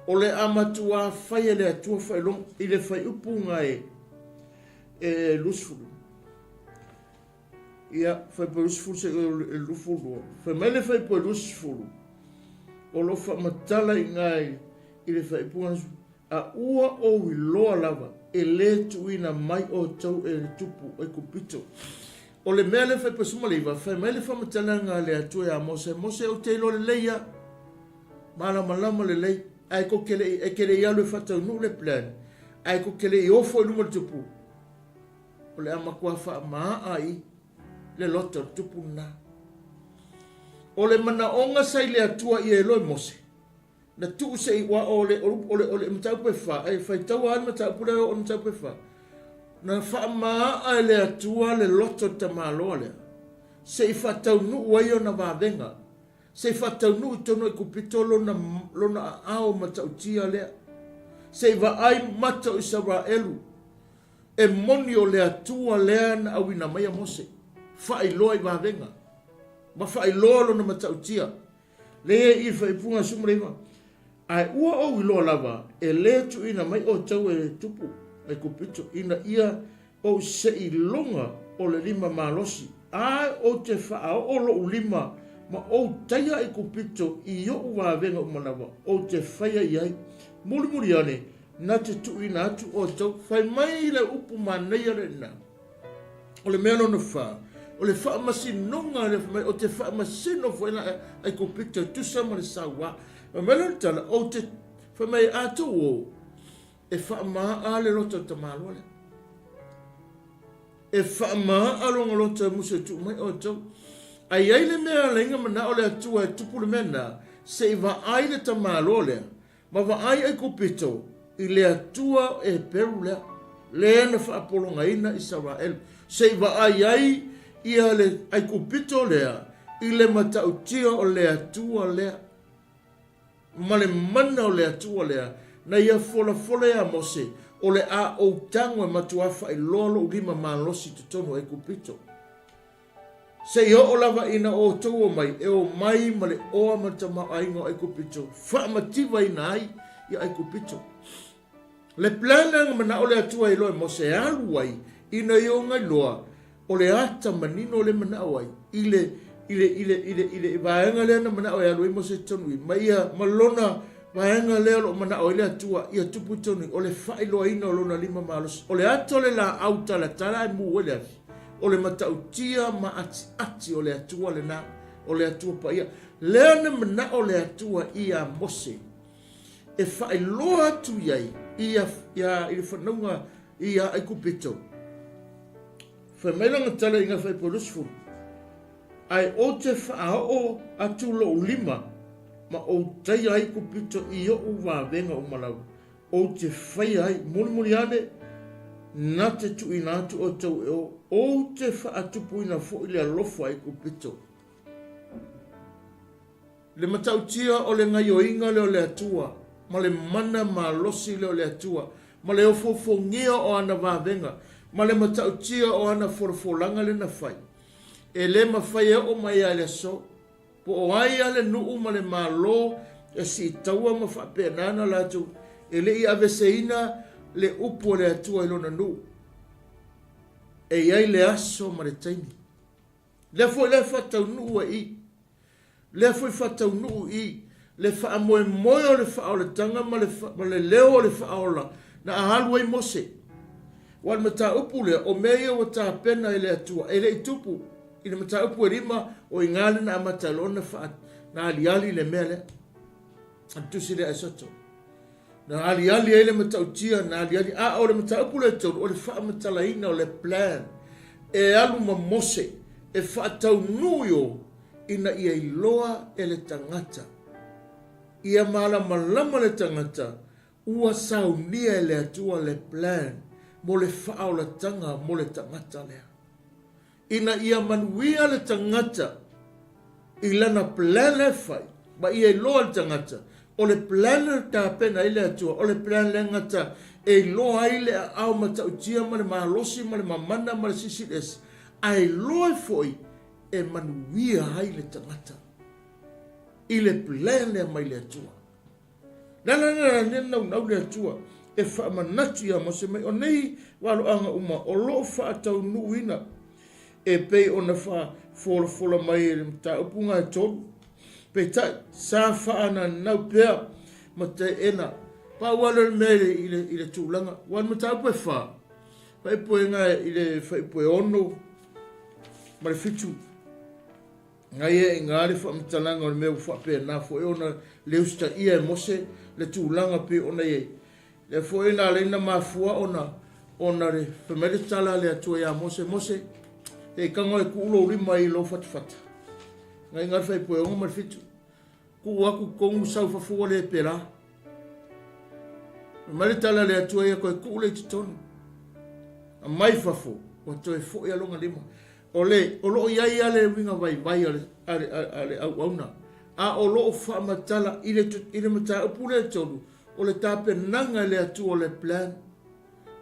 o le a matuā fai e le Atua faailoga i le faaiupu e, e 20. Ia, faaiupu e 20 seia e 22. Fai mai le faaiupu e 20, o lo o faamatala i ina i le faaiupu A ua ou iloa lava, e lē tuuina mai outou e le tupu o Aikupito. O le mea lea fai 19, fai mai le faamatalaga a le Atua ia Mose, Mose, ou te iloa lelei a, malamalama lelei, ae tou te le i, e te le i alu e faataunuu le plan, ae tou te le i ofo i luma o le tupu, o le a matua faamaa i le loto o le tupu lena. O le manaoga sa i le Atua ia iloa e Mose, Na tuu se i ua o le o le o le mataupu e fa e faitaua lava le mataupu lea e oo i le mataupu e fa. Na faamaa e le Atua le loto o le tamaloa lea se i faataunuu ai ona vavega, se i faataunuu i totonu o Aikupito lona lona aao matautia lea, se i vaai mata o Isaraelu e moni o le Atua lea na auina mai a Mose, faailoa i vavega ma faailoa lona matautia. Lea i le faaipuga 19. Ae ua ou iloa lava, e lē tuuina mai outou e le tupu Aikupito, ina ia ou seiloga o le lima malosi, ae ou te faaoo lou lima ma ou taia Aikupito i oʻu vavega uma lava, ou te faia i ai. Mulimuli ane, na te tuuina atu outou. Fai mai le upu manaia lena. O le mea lona fa, o le faamasinoga lea fai mai, ou te faamasino foi la Aikupito e tusa ma le sauā. Fai mai lona tala, ou te, fai mai, a tou o, e faamaa le loto o le tamaloa lea. E faamaa lona loto e musu e tuu mai outou. A i ai le mea ala ai na manao le Atua e tupu le mea lena, se i vaai le tamaloa lea, Ma vaai Aikupito i le Atua Eperu lea, lea na faapologaina Isaraelu, se i vaai ai ia le Aikupito lea i le matautia o le Atua lea, ma le mana o le Atua lea na ia folafola iā Mose, o le a ou tago e matuā faailoa lou lima malosi i totonu o Aikupito. Seia oo lava ina outou omai, e omai ma le oa ma le tamaoaiga o Aikupito, faamativaina ai ia Aikupito. Le plan lea na manao le Atua e iloa e Mose e alu ai ina ia ona iloa o le ata manino lea e manao ai i le i le i le i le i le vaega lea na manao e alu ai Mose i totonu i ma ia ma lona vaega lea o lo o manao ai le Atua ia tupu i totonu i o le faailoaina o lona lima malosi. O le ata o le laau talatala ae mu ai le afi. O le matautia ma atiati o le Atua lena, o le Atua paia. Lea na manao le Atua ia Mose e faailoa atu i ai ia, ia, i le fanauga ia Aikupito. Fai mai lana tala i ngā whaipo 20, Ae ou te whaaoo atu lou lima ma ou taia Aikupito i oʻu vavega uma lava. Ou te whaia ai, mulimuli ane, na te tuuina atu outou e o, ou te faatupuina foi le alofa Aikupito. Le matautia o le gaioiga lea o le Atua, ma le mana malosi lea o le Atua, ma le ofoofogia o ana vavega, ma le matautia o ana folafolaga lea na fai, e le mafai e oo mai lava i le aso. Po o ai a le nuu ma le Malo e siitaua ma faapena ona latou e le i aveseina le upu a le Atua i lona nuu. E i ai le aso ma le taimi. Lea foi la e faataunuu ai i. Lea foi faataunuu i le faamoemoe o le faaolataga ma le, ma le leo o le faaola na alu ai Mose. Aua o le mataupu lea, o mea ia ua tapena e le Atua, e le i tupu. I le mataupu e lima, o i ina le na amata ai loa ona faa, na aliali le mea lea. A le tusi lea a Esoto. Na aliali ai le matautia, na aliali. A o le mataupu lea e tolu, o le faamatalaina o le plan e alu ma Mose e faataunuu i o ina ia iloa e le tagata. Ia malamalama le tagata ua saunia e le Atua le plan mo le faaolataga mo le tagata lea. Ina ia manuia le tagata i lana plan lea e fai, ma ia iloa e le tagata, o le plan lea e tapena ai le Atua, o le plan lea gata e iloa ai le aao matautia ma le malosi ma le mamana ma le silisili ese, ae iloa ai foi e manuia ai le tagata i le plan lea mai le Atua. La la la la naunau le Atua e faamanatu iā Mose mai o nei valoaga uma o lo o faataunuuina e pei ona faafolafola mai e le mataupu gaetolu. Peitai, sa faananau pea ma teena. Pau lava lea o le mea i le, i le tulaga, aua o le mataupu e fa, faaipoega i le faaipoeono ma le fitu. Ngai e iga le faamatalaga o le mea ua faapena foi ona le usitaia e Mose le tulaga pei ona i ai. Lea foi na ala ai ona mafua ona ona le fai mai le tala a le Atua ia Mose, Mose, se i tago e tuu lou lima i lou fatafata. Ngai iga le faaipoeogo ma le fitu. Tuu atu tonu sau fafo ua le pela. Fai mai le tala a le Atua ia toe tuu lea i totonu. Aumai fafo, ua toe foi a lona lima. O le, o lo o i ai lava le uiga vaivai a le, a le, a le auauna, a o lo o faamatala i le, i le mataupu lea e tolu, o le tapenaga e le Atua o le plan.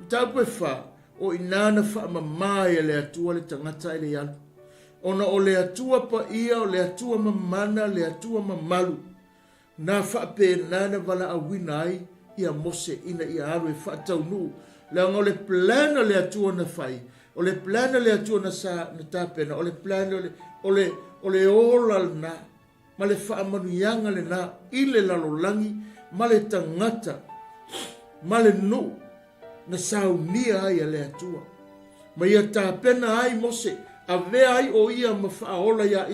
Mataupu e fa, o i ina na faamama ai e le Atua le tagata e le alu. Ona o le Atua paia, o le Atua mamana, le Atua mamalu. Na faapena na valaauina ai ia Mose ina ia alu e faataunuu, leaga o le plan a le Atua na fai, o le plan a le Atua na sa na tapena, o le plan o le, o le, o le ola lena, ma le faamanuiaga lena i le lalolagi ma le tagata ma le nuu na saunia ai a le Atua. Ma ia tapena ai Mose, avea ai o ia ma faaola iā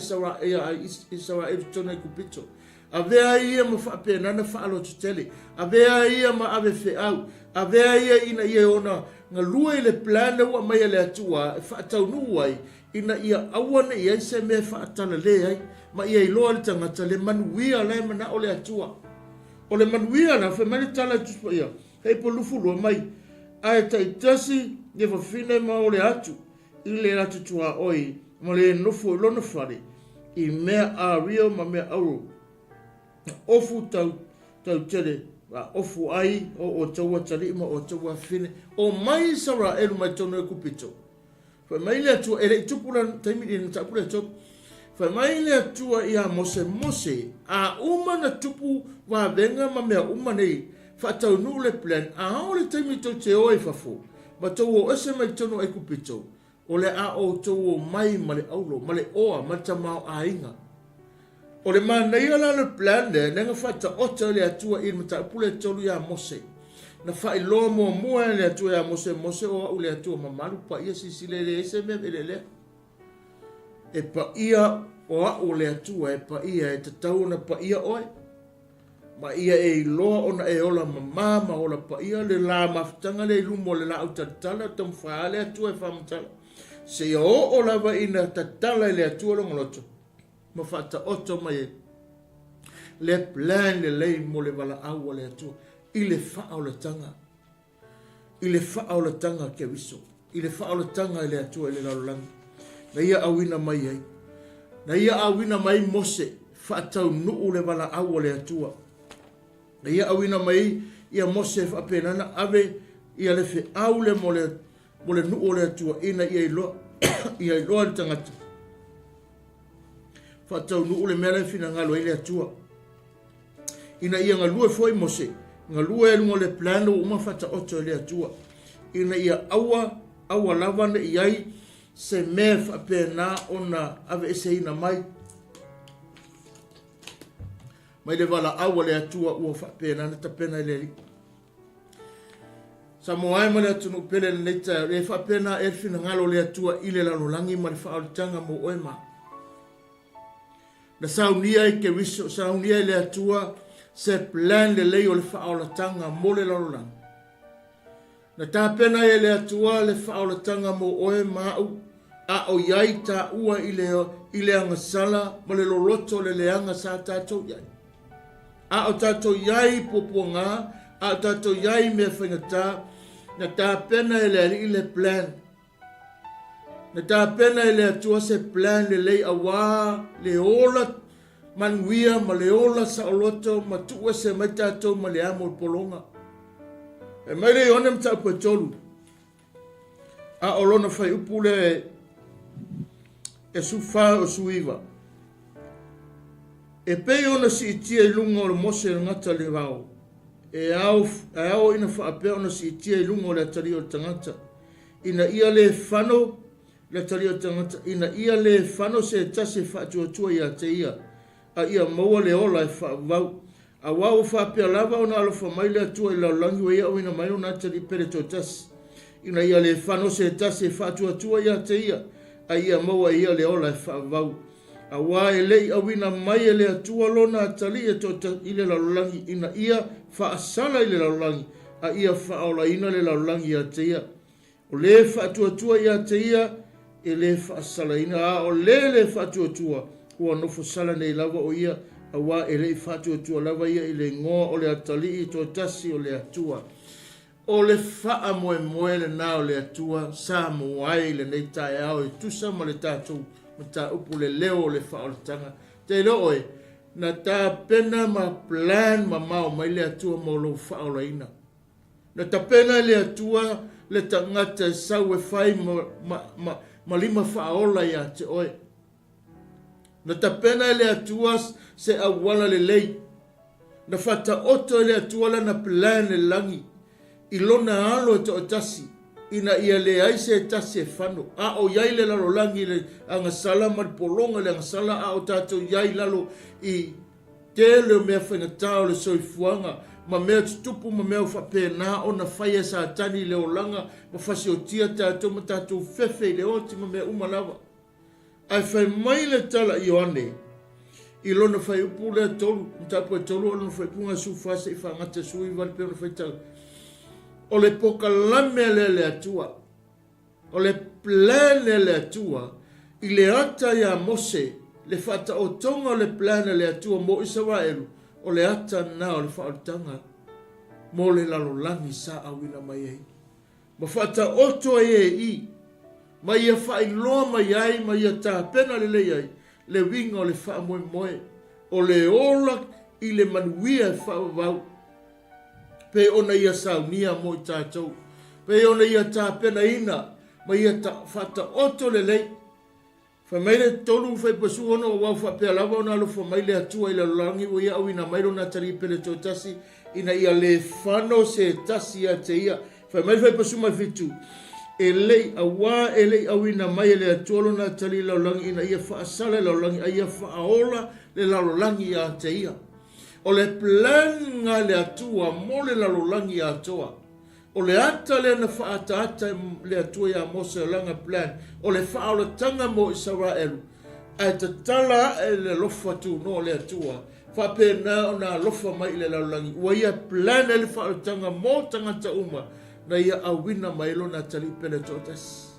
Isaraelu totonu Aikupito. Avea ai ia ma faapena na faalototele. Avea ai ia ma ave feau. Avea ai ia ina ia ona galue i le plan lea ua aumai e le Atua e faataunuu ai, ina ia aua ne i ai se mea e faatalale ai, ma ia iloa e le tagata le manuia la e manao le Atua. O le manuia la, fai mai le tala i Tusi Paia, Hei po lufulua mai, ae taitasi le fafine ma ole atu i le atu tuaoi ma le nofo i lona fale i mea ario ma mea auro, na ofu tau tautele a ofu ai o otou atalii ma otou afafine o mai Isaraelu mai tonu Ekupito. Fai mai le Atua, e le i tupu la taimi i le mataupu lea tolu. Fai mai le Atua iā Mose, Mose, a uma na tupu vavega ma mea uma nei, faataunuu le plan, a oo le taimi tou te o ai fafo, ma tou o ese mai totonu o Aikupito, o le a outou omai ma le auro, ma le oa, ma le tamaoaiga. O le manaia la o le plan lea, lea na faataoto e le Atua i le mataupu lea e 3 ia Mose. Na faailoa muamua e le Atua ia Mose, Mose o au le Atua mamalu paia silasila e leai se mea e lelea. E paia o au le Atua e paia e tatau ona paia oe. Ma ia e iloa ona e ola mamā ma ola paia le la mafutaga lea i luma o le laau talatala, taumafai lava le Atua e faamatala. Seia oo lava ina tatala e le Atua lona loto ma faataoto mai ai le plan lelei mo le valaau a le Atua i le faaolataga, i le faaolataga a Keriso, i le faaolataga e le Atua i le lalolagi, na ia auina mai ai. Na ia auina mai Mose faataunuu le valaau a le Atua. Na ia auina mai ia Mose faapena na ave ia le feau lea mo le, mo le nuu o le Atua ina ia iloa, ia iloa le tagata Faataunuu le mea la e finagalo ai le Atua. Ina ia galue foi Mose, galue i luga o le plan ua uma faataoto e le Atua, ina ia aua, aua lava ne i ai se mea e faapena ona aveeseina mai mai le valaau a le Atua ua faapena ona tapena e le Alii. Samoa e ma le atunuu pele i lenei taeao, e faapena ea le finagalo o le Atua i le lalolagi ma le faaolitaga mo oe ma au. Na saunia e Keriso, saunia e le Atua se plan lelei o le faaolataga mo le lalolagi. Na tapena ai e le Atua le faaolataga mo oe ma au, a o i ai taua i le, i le agasala ma le loloto o le leaga sa tatou i ai. A o tatou i ai i puapuaga, a o tatou i ai i mea faigata, na tapena e le Alii le plan. Na tapena e le Atua se plan lelei auā le ola manuia ma le ola saoloto ma tuuese mai tatou ma le amo o le pologa. Fai mai le Ioane mataupu e 3, a o lona fuaiupu lea e 14 o 19. E pei ona siitia i luga o le Mose le gata le vao, e ao, e ao ina faapea ona siitia i luga o le atalii o le tagata, ina ia le fano le atalii o le tagata, ina ia le fano se tasi e faatuatua ia te ia, a ia maua le ola e faavavau. Aua ua faapea lava ona alofa mai le Atua i le lalolagi ua Ia auina mai Lona atalii pele toatasi, ina ia le fano se tasi e faatuatua ia te Ia, a ia maua e Ia le ola e faavavau. Aua e le i auina mai e le Atua Lona atalii e toatasi i le lalolagi ina ia faasala i le lalolagi, a ia faaolaina le lalolagi ia te Ia. O le faatuatua ia te ia, e le faasalaina, a o le le faatuatua, ua nofo sala nei lava o ia, auā e le i faatuatua lava ia i le igoa o le Atalii toatasi o le Atua. O le faamoemoe lena o le Atua sa mua ai i lenei taeao e tusa ma le tatou mataupu le leo o le faaolataga. Te iloa oe, na tapena ma plan mamao mai le Atua mo lou faaolaina. Na tapena e le Atua le tagata e sau e fai ma, ma, ma, ma lima faaola ia te oe. Na tapena e le Atua se auala lelei. Na faataoto e le Atua Lana plan i le lagi, i Lona Alo e toatasi, ina ia leai se tasi e fano, a o i ai le lalolagi i le agasala ma le pologa i le agasala, a o tatou i ai i lalo i tele o mea faigata o le soifuaga, ma mea tutupu ma mea faapena ona faia e Satani i le olaga ma fasiotia tatou ma tatou fefe i le oti ma mea uma lava. Ae fai mai le tala i Ioane i lona fuaiupu lea 3, mataupu e 3 o lona fuaiupuga 14 seia faagata 19 e pei ona faitau. O le pokalame lea le Atua, o le plan lea le Atua i le ata ia Mose, le faataotoga o le plan a le Atua mo Isaraelu, o le ata lena o le faaolataga mo le lalolagi sa auina mai ai. Ma faataoto ai e i, ma ia faailoa mai ai ma ia tapena lelei ai le uiga o le faamoemoe, o le ola i le manuia e faavavau, pei ona ia saunia mo i tatou, pei ona ia tapenaina ma ia faataoto lelei. Fai mai le 3 faipasu 6 aua ua faapea lava ona alofa mai le Atua i le lalolagi ua ia auina mai lona atalii pele toatasi ina ia le fano se tasi ia te ia. Fai mai le faipasu ma 7 e lei auā e lei auina mai e le Atua lona atalii i le lalolagi ina ia faasala i le lalolagi a ia faaola le lalolagi ia te ia. O le plan a le Atua mo le lalolagi atoa. O le ata lea na faaataata e le Atua iā Mose o lana plan, o le faaolataga mo Isaraelu, ae tatala ae le alofa tunoa o le Atua, faapena ona alofa mai i le lalolagi, ua ia plan ai le faaolataga mo tagata uma, na ia auina mai ai lona atalii pele toatasi.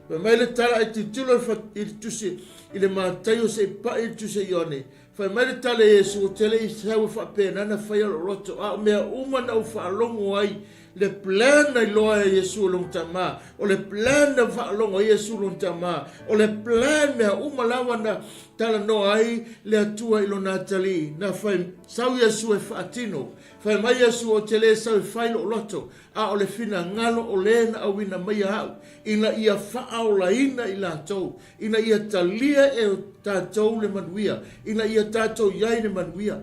Fai mai le tala ae tilotilo i le tusi i le Mataio se i pai i le tusi a Ioane, Fai mai le tala i Iesu, Ou te le i sau e faapena na faia lou loto, a o mea uma na ou faalogo ai, le plan na iloa e Iesu e lona Tama, o le plan na faalogo ai Iesu lona Tama, o le plan mea uma lava na talanoa ai le Atua i lona atalii, na fai, sau Iesu e faatino. Fai mai Iesu, Ou te le sau e fai lou loto, a o le finagalo o le na auina maia au, ina ia faaolaina i latou, ina ia talia e tatou le manuia, ina ia tatou i ai le manuia.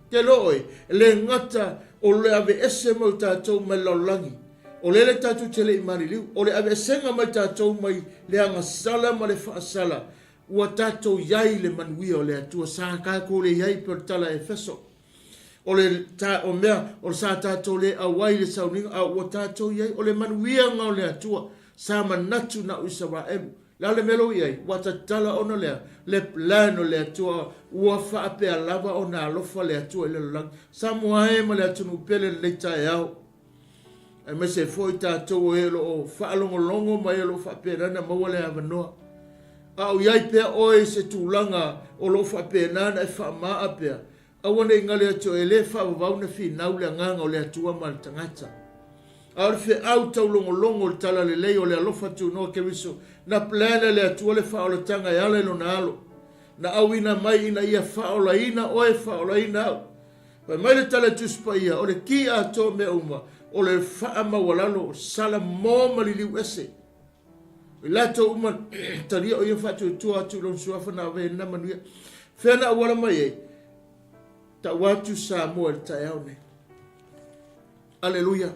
Te iloa oe, e le gata o le aveese mai o tatou mai le lalolagi, o lele tatou te le i maliliu, o le aveesega mai tatou mai le agasala ma le faasala, ua tatou i ai le manuia o le Atua. Sa tatou le i ai pei o le tala a Efeso. O le ta, o mea, o sa tatou le auai i le sauniga, a ua tatou i ai, o le manuiaga o le Atua, sa manatu na o Isaraelu. Le a le mea lou i ai? Ua tatala ona lea, le plan o le Atua, ua faapea lava ona alofa le Atua i le lalolagi. Samoa e ma le atunuu pele i lenei taeao, aemaise foi tatou o e o lo o faalogologo ma e o lo o faapena ona maua le avanoa. A o i ai pea oe i se tulaga o lo o faapena ona e faamaa pea, Aua ne i gale atu e le faavavau na finau le agaga o le Atua ma le tagata. A o le feau taulogologo o le talalelei o le alofa tunoa Keriso, na plan e le Atua le faaolataga e ala i Lona Alo. Na auina mai ina ia faaolaina oe faaolaina au. Fai mai le tala i Tusi Paia, o le ki atoa o mea uma, o le faamaualalo, sala mo ma liliu ese. O i latou uma talia o ia faatuatua atu i lona suafa na ave ai lena manuia. Fea na auala mai ai? Tau atu Samoa i le taeao nei. Aleluia.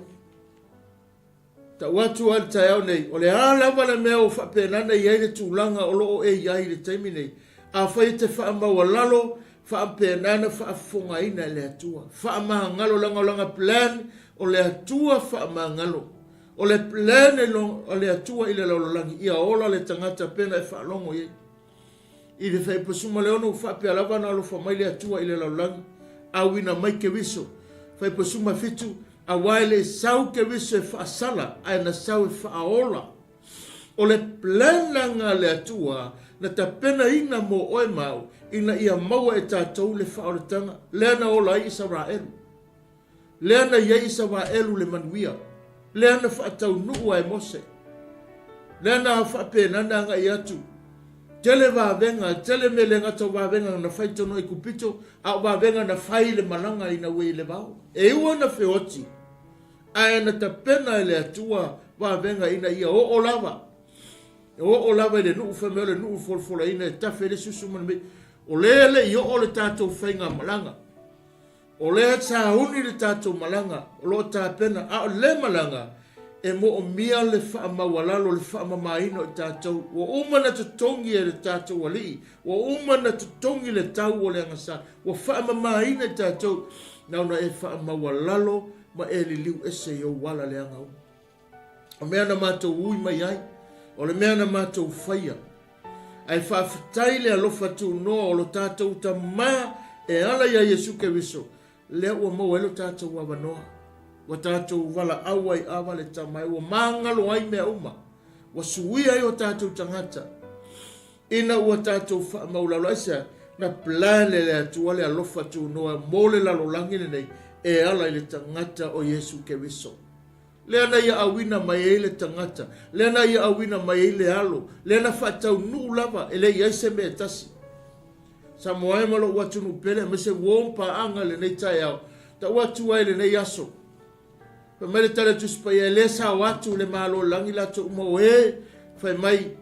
Tau atu lava i le taeao nei, o le a lava le mea ua faapena na i ai le tulaga o lo o e i ai i le taimi nei, afai e te faamaualalo, faapena na faafofogaina e le Atua. Faamagalo, leaga o lana plan, o le Atua faamagalo. O le plan a le Atua i le lalolagi, ia ola le tagata pena e faalogo i ai. I le 46 ua faapea lava ona alofa mai le Atua i le lalolagi, auina mai Keriso. 47, aua e le sau Keriso e faasala, ae na sau e faaola. O le plan a le Atua na tapenaina mo oe ma au, ina ia maua e tatou le faaolataga, lea na ola ai Isaraelu. Lea na i ai Isaraelu le manuia, lea na faataunuu e Mose, lea na faapena na agai atu. Tele vavega, tele mea le gata o vavega na fai tonu Aikupito, a o vavega na fai i le malaga ina ua i le vao. E ua na feoti, ae na tapena e le Atua vavega ina ia oo lava. E oo lava i le nuu, fai mai o le nuu folafolaina e tafe ai le susu ma le mei. O lea e le i oo le tatou faigamalaga. O lea e sauni le tatou malaga o lo o tapena, a o le malaga e moomia le faamaualalo, le faamamaina o i tatou. Ua uma ona totogi e le tatou Alii, ua uma ona totogi le tau o le agasala, ua faamamaina i tatou, na ona e faamaualalo ma e liliu ese i ou ala leaga uma. O mea na matou ui mai ai, o le mea na matou faia, Ae faafetai le alofa tunoa o lo tatou Tama e ala iā Iesu Keriso, lea ua maua ai lo tatou avanoa. Ua tatou valaau ai ava le Tama e ua magalo ai mea uma, ua suia ai o tatou tagata. Ina ua tatou faamaulalo, aisea? Na plan e le Atua le alofa tunoa mo le lalolagi lenei e ala i le tagata o Iesu Keriso. Lea na ia auina mai ai le tagata, lea na ia auina mai ai le alo, lea na faataunuu lava, e le i ai se mea e tasi. Samoa e ma lou atunuu pele aemaise uo ma paaga i lenei taeao, tau atu ai i lenei aso. Fai mai le tala a Tusi Paia, e le sao atu le Malo o lagi latou uma o e fai mai,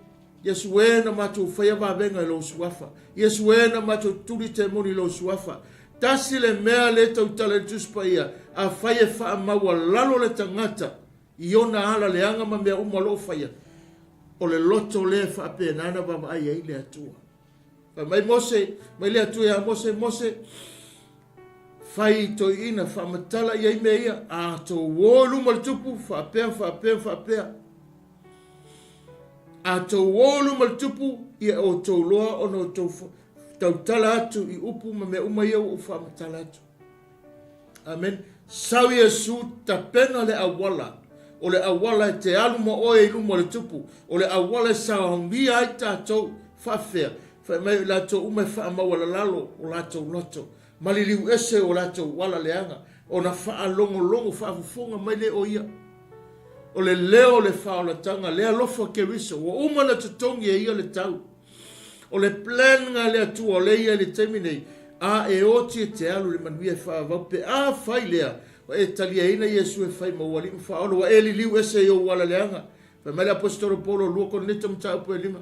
Iesu e na matou faia vavega i lou suafa. Iesu e na matou tuli temoni i lou suafa. Tasi le mea le tautala i le Tusi Paia, afai e faamaualalo le tagata i ona ala leaga ma mea uma o lo o faia, o le loto lea e faapena ona vaavaai ai le Atua. Fai mai Mose, mai le Atua ia Mose, Mose, fai i toeaiina, faamatala i ai mea ia, a tou o i luma o le tupu, faapea, faapea, faapea. A tou o i luma o le tupu, ia outou loa ona outou tautala atu i upu ma mea uma ia ua ou faamatala atu. Amen. Sau Iesu tapena le auala. O le auala e te alu ma oe i luma o le tupu. O le auala e saogia ai tatou. Faafefea? Fai mai o i latou uma e faamaualalalo o latou loto, ma liliu ese o latou ala leaga, ona faalogologo faafofoga mai lea o ia. O le leo o le faaolataga, le alofa Keriso, ua uma ona totogi e ia le tau. O le plan a le Atua o lea e i ai i le taimi nei, a e oti e te alu i le manuia e faavavau, pe a fai lea, ua e taliaina Iesu e fai ma ou Alii ma Faaola, ua e liliu ese i ou ala leaga. Fai mai le Aposetolo Paulo, 2 Korinito mataupu e 5,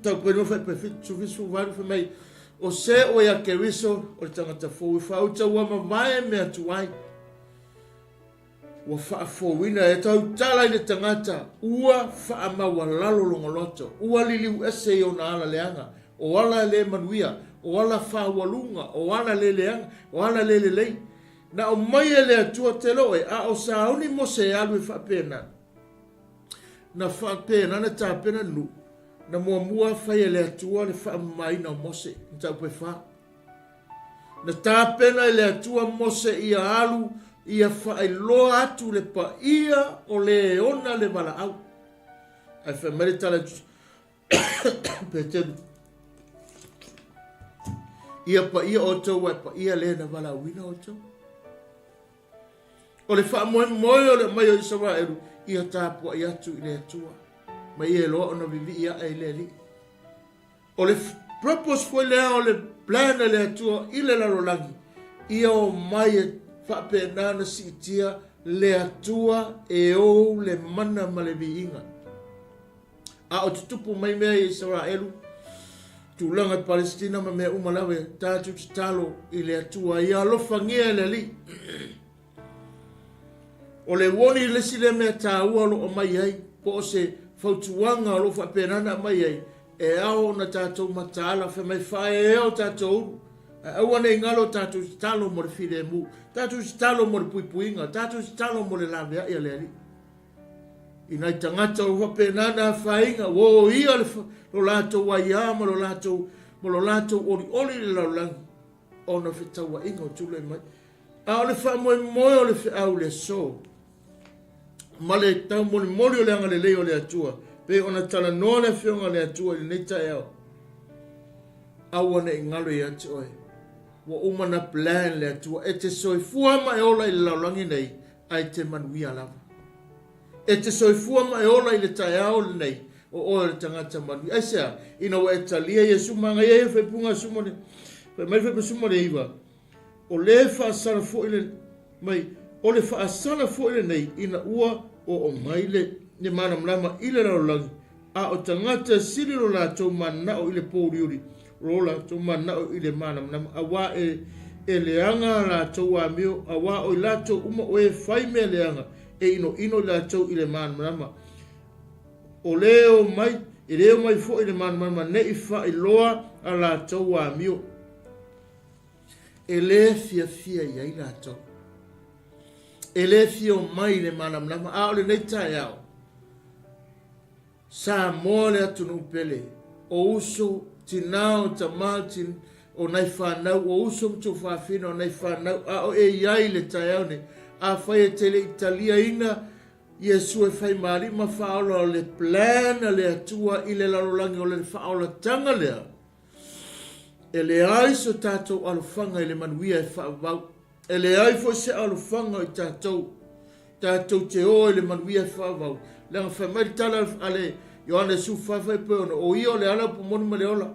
taupu e 5 fai pe 78, fai mai, O se ua ia Keriso, o le tagata fou e faauta ua mavae mea tuai. Ua faafouina e tautala i le tagata, ua faamaualalo lona loto, ua liliu ese i ona ala leaga, o ala le manuia, o ala faaualuga, o ala le leaga, o ala le lelei. Na aumai e le Atua te loe, a o sauni Mose e alu e faapena. Na faapena na tapena le nuu, na muamua fai e le Atua le faamamaina o Mose, mataupu e fa. Na tapena e le Atua Mose ia alu ia faailoa atu le paia o le e ona le valaau. Ae fai mai le tala Petelu, Ia paia outou ae paia le na valaauina outou. O le faamoemoe o le aumai o Isaraelu ia tapuai atu i le Atua, ma ia iloa ona vivii ae i le Alii. O le purpose foi lea o le plan a le Atua i le lalolagi, ia omai e faapena ona siitia le Atua e ou le mana ma le viiga. A o tutupu mai mea i Isaraelu, tulaga i Palesitina ma mea uma lava, tatou tatalo i le Atua ia alofagia e le Alii. O le uoni le isi lea mea taua o lo o aumai ai, po o se fautuaga o lo o faapena ona aumai ai, e ao ona tatou mataala fai mai faaeaea o tatou ulu, ae aua ne i galo tatou tatalo mo le filemu, tatou tatalo mo le puipuiga, tatou tatalo mo le laveai a le Alii. I nai tagata ua faapena ona afaina, ua oia le, lo latou aiā ma lo latou, ma lo latou olioli i le lalolagi, ona o fetauaiga o tulai mai. A o le faamoemoe o le feau i le aso, ma le taumolimoli o le agalelei o le Atua, pei ona talanoa le Afioga a le Atua i lenei taeao, aua ne i galo ia te oe. Ua uma na plan le Atua, e te soifua ma e ola i le lalolagi nei, ae te manuia lava. E te soifua ma e ola i le taeao lenei, o oe o le tagata manuia. Aisea? Ina ua e talia Iesu magaia ia faaipuga sumane, fai mai le faaipuga 19, o le faasala foi le, mai, o le faasala foi lenei ina ua oo mai le, le malamalama i le lalolagi, a o tagata e sili lo latou mananao i le pōuliuli, lo latou mananao i le malamalama, auā e, E leaga a latou amio, auā o i latou uma o e fai mea leaga, e inoino i latou i le malamalama. O le o mai, e le o mai foi i le malamalama ne i faailoa a latou amio. E le fiafia i ai latou. E le fia omai i le malamalama, a o lenei taeao, Samoa le atunuu pele, o uso, tina, o tama, o nai fanau, o uso ma tuafafine o nai fanau, a o e i ai i le taeao nei, afai e te le i taliaina Iesu e fai ma Alii ma Faaola o le plan a le Atua i le lalolagi o le faaolatanga lea, e leai so tatou alofaga i le manuia e faavavau. E leai foi se alofaga i tatou, tatou te o i le manuia e faavavau. Leaga fai mai le tala a le Ioane 14 fuaiupu e 6, o ia o le ala, upu moni ma le ola.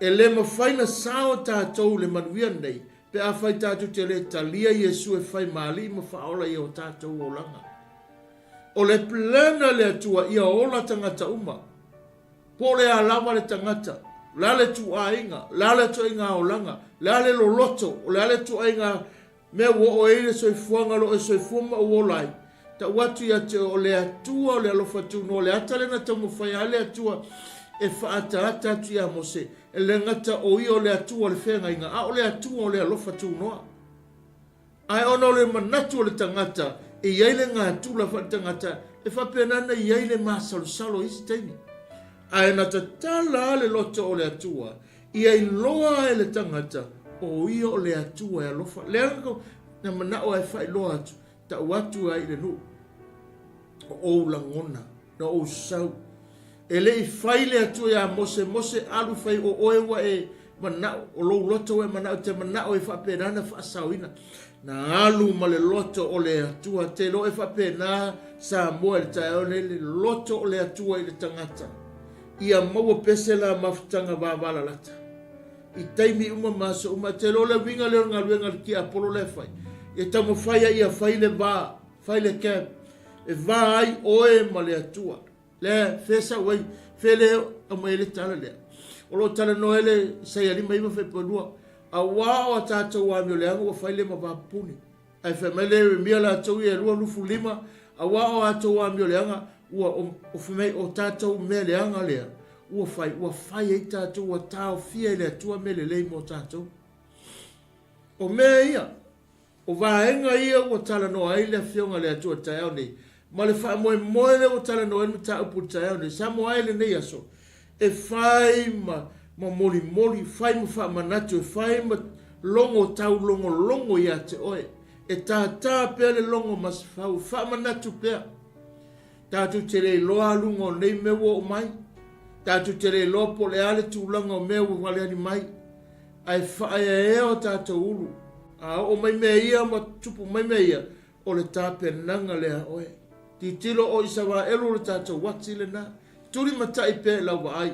E le mafai na sao tatou i le manuia lenei pe afai tatou te le talia Iesu e fai ma Alii ma Faaola i o tatou olaga. O le plan a le Atua ia ola tagata uma. Po o le a lava le tagata, o le a le ituaiga, o le a le ituaiga olaga, o le a le loloto, o le a le ituaiga mea ua oo ai le soifuaga o lo o e soifua ma ou ola ai, tau atu ia te oe, o le Atua o le alofa tunoa, o le ata lea na taumafai ai le Atua e faaataata atu ia Mose, e le gata o ia o le Atua o le feagaiga, a o le Atua o le alofa tunoa. Ae ona o le manatu o le tagata e i ai le gatula faaletagata, e faapena ona i ai le masalosalo i isi taimi. Ae na tatala lava le loto o le Atua, ia iloa ai e le tagata o ia o le Atua e alofa. Leaga na manao ai e faailoa atu, tau atu ai i le nuu, o ou lagona, na ou sau. E le i fai le Atua iā Mose, Mose alu fai o oe ua e manao, o lou loto ua e manao, e te manao e faapena na faasaoina. Na alu ma le loto o le Atua, te iloa e faapena Samoa i le taeao nei, le loto o le Atua i le tagata, ia maua pea se la mafutaga vavalalata. I taimi uma ma aso uma, te iloa o le uiga lea o le galuega a le tiapolo la e fai, ia taumafai ai ia fai le va, fai le gap, e va ai oe ma le Atua. Lea, fea sau ai, fea lea aumai ai le tala lea. O lo o talanoa ai le Isaia 59 fuaiupu 2, Auā o a tatou amioleaga ua fai le ma vapupuni. Ae fai mai le Ieremia latou ia e 25, Auā o a outou amioleaga ua, o, fai mai, o tatou mea leaga lea ua fai, ua fai ai tatou, ua taofia e le Atua mea lelei mo tatou. O mea ia, O vaega ia ua talanoa ai le Afioga i le Atua i le taeao nei, ma le faamoemoe lea ua talanoa ai le mataupu i le taeao nei, Samoa e lenei aso, e fai ma ma molimoli, fai ma faamanatu, e fai ma logo taulogologo ia te oe, e tātā pea le logo masefau, e faamanatu pea. Tatou te le iloa aluga o nei mea ua oo mai, tatou te le iloa po o le a le tulaga o mea ua valeani mai, Ae faaeaea o tatou ulu, a oo mai mea ia ma tupu mai mea ia, o le tapenaga lea a oe. Tilotilo o Isaraelu o le tatou ati lena, tulimatai pea i lau vaai.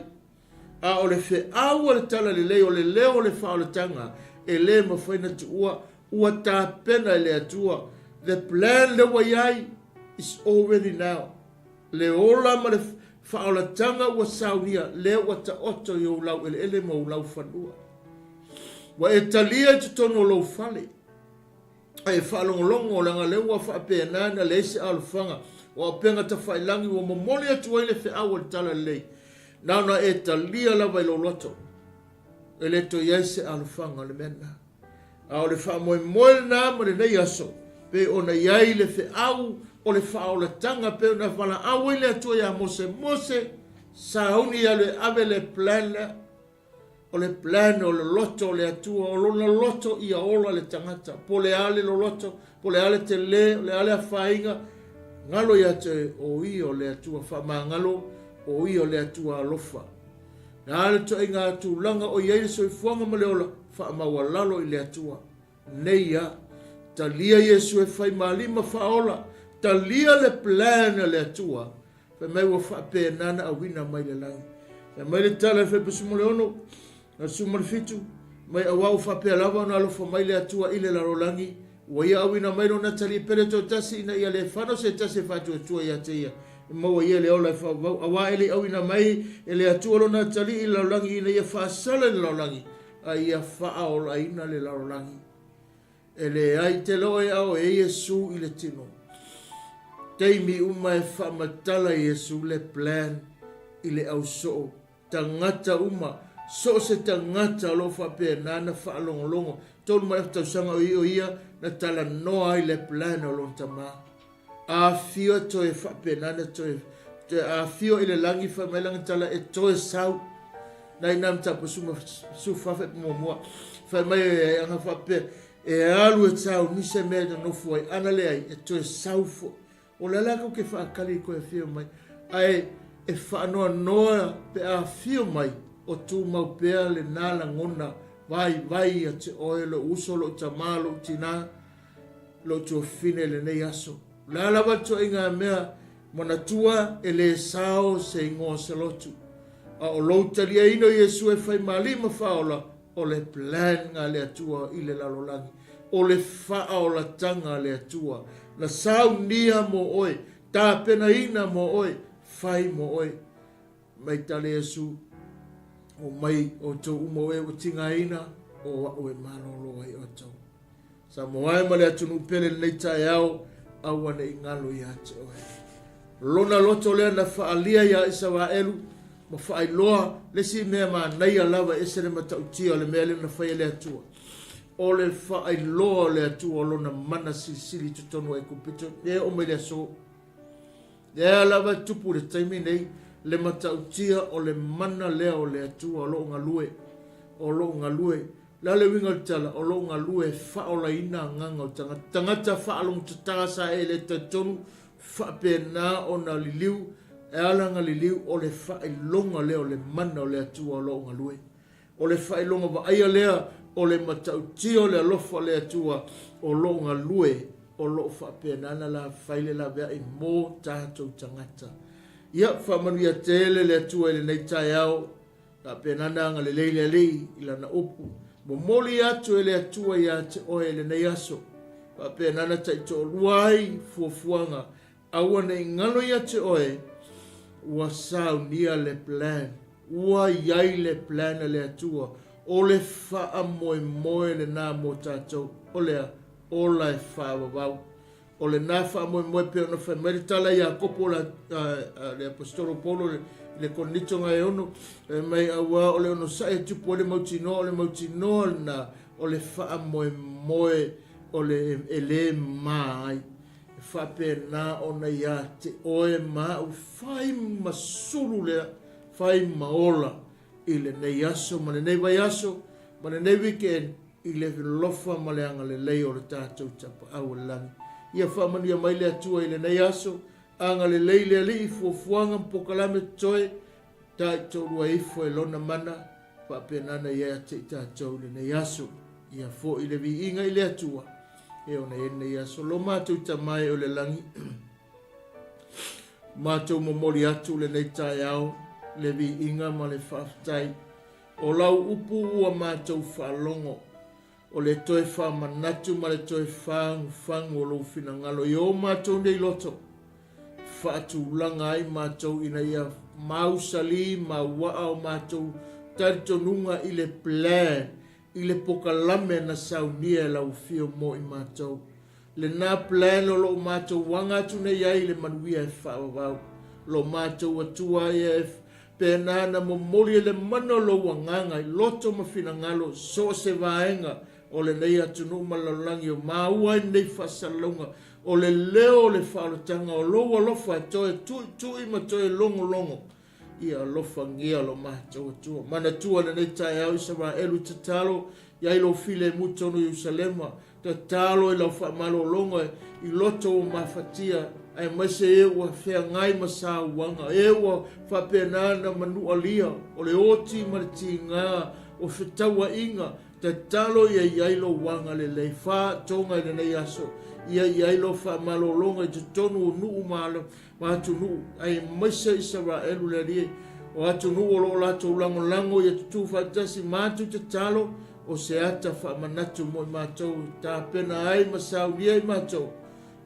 A o le feau a le Talalelei, o le leo o le faaolataga, e le mafai na tuua, ua tapena e le Atua. The plan lea ua i ai is already now. Le ola ma le faaolataga ua saunia, lea ua taoto i ou laueleele ma ou laufanua. Ua e talia i totonu o lou fale, a e faalogologo, leaga lea ua faapena na leai se alofaga o auupega tafailagi ua momoli atu ai le feau o le talalelei. Na ona e talia lava i lou loto, e le toe i ai se alofaga o le mea lena. A o le faamoemoe lena ma lenei aso, pei ona i ai le feau o le faaolataga, pei ona valaau ai le Atua iā Mose, Mose, sauni e alu e ave le plan lea. O le plan o le loto o le Atua, o lona loto ia ola le tagata, po o le a le loloto, po o le a le tele, o le a le afaina, galo ia te oe, o ia o le Atua faamagalo, o ia o le Atua alofa. Na le ituaiga tulaga o i ai le soifuaga ma le ola, faamaualalo i le Atua. Nei a. Talia Iesu e fai ma Alii ma Faaola. Talia le plan a le Atua. Fai mai ua faapena na auina mai le lagi. Fai mai le tala i Filipi 16, 17, mai auā ua faapea lava ona alofa mai le Atua i le lalolagi, Ua ia auina mai lona Atalii pele toatasi ina ia le fano se tasi e faatuatua ia te ia, e maua ia le ola e faavavau, auā e le i auina mai e le Atua lona Atalii i le lalolagi ina ia faasala i le lalolagi, a ia faaolaina le lalolagi. E leai te loe a o e Iesu i le tino. Taimi uma e faamatala Iesu le plan i le ausoo tagata uma, so o se tagata o lo o faapena na faalogologo, 34 tausaga o ia o ia na talanoa ai le plan o lona tama. Afio toe faapena na toe toe afio i le lagi fai mai lana tala e toe sau. Na ina mataupu suma sufa fe muamua. Fai mai e anga faapea e alu e tau ni se mea na nofu ai ana le ai e toe sau fo. O le ala ke whaakali i koe afio mai. Ae e whaanoanoa pe afio mai o tūmau pea le nā lagona vaivai ia te oe lou uso lou tamā lou tinā lou tuafafine i lenei aso. O le a lava le tuaiga mea manatua e le sao se igoa o se lotu. A o lou taliaina o Iesu e fai ma alii ma faaola, o le plan a le Atua i le lalolagi. O le faaolatanga a le Atua. Na saunia mo oe, tapenaina mo oe, fai mo oe. Mai tale Iesu, Omai outou uma o e ua tigaina, o a'u e malōlō ai outou. Samoa e ma le atunuu pele i lenei taeao, aua ne i galo ia te oe. Lona loto lea na faaalia iā Isaraelu ma faailoa le isi mea manaia lava e ese le matautia o le mea lea na fai e le Atua. O le faailoa o le Atua o lona mana silisili i totonu o Aikupito, e oo mai le aso. Lea lava e tupu i le taimi nei le matautia o le mana lea o le Atua o lo o galue, o lo o galue. Le a le uiga o le tala? O lo o galue e faaolaina agaga o tagata. Tagata faalogotatā sa e le talitonu faapena ona liliu, e ala ona liliu o le faailoga lea o le mana o le Atua o lo o galue. O le faailoga vaaia lea o le matautia o le alofa o le Atua o lo o galue, o lo o faapena ona la fai le laveai mo tatou tagata. Ia, faamanuia tele le Atua i lenei taeao, faapena ona agalelei le Alii i Lana upu. Momoli atu e le Atua ia te oe i lenei aso, faapena ona taitoalua ai fuafuaga Aua ne i galo ia te oe, ua saunia le plan. Ua i ai le plan a le Atua. O le faamoemoe lena mo tatou. O le a? Ola e faavavau. O lena faamoemoe pei ona fai mai le tala ia Iakopo le, le Aposetolo Paulo i le Korinito ga e ono, fai mai auā o le onosai e tupu ai le mautinoa, o le mautinoa lena o le faamoemoe o le e le mā ai. E faapena ona ia te oe ma a'u fai ma sulu lea, fai ma ola i lenei aso ma lenei vaiaso ma lenei weekend i le alofa ma le agalelei o le tatou Tapaau o le Lagi. Ia faamanuia mai le Atua i lenei aso, agalelei le Alii i fuafuaga ma polokalame totoe, taitoalua ifo e Lona mana, Faapena ona ia te i tatou i lenei aso. Ia foi le viiga i le Atua e ona i lenei aso. Lo matou Tama e o le lagi, matou momoli atu lenei taeao le viiga ma le faafetai. O lau upu ua matou faalogo, o le toe faamanatu ma le toe fagufagu o lou finagalo i o matou nei loto, faatulaga ai matou ina ia mausali mauaa o matou talitonuga i le plan, i le pokalame na saunia e lau Afio mo i matou. Lena plan o lo o matou aga atu nei ai i le manuia e faavavau. Lo matou Atua ia e pena na momoli e le mana o lou agaga i loto ma finagalo so o se vaega o lenei atunuu ma le lalolagi o maua ai lenei faasalalauga O le leo o le faaolataga o lou alofa e toe tuitui ma toe logologo, ia alofagia lo matou Atua. Manatua lenei taeao Isaraelu i tatalo i ai lou filemu tonu i Ierusalema, tatalo i lau faamalologa i loto ua mafatia, aemaise e ua feagai ma sauaga, e ua faapena na manualia o le oti ma le tiga o fetauaiga, Tatalo ia i ai lou agalelei faatoga i lenei aso, ia i ai lou faamalologa i totonu o nuu ma atunuu, aemaise Isaraelu le Alii, o atunuu o lo o latou lagolago ia tutū faatasi matou tatalo, o se ata faamanatu mo i matou e tapena ai ma saunia i matou,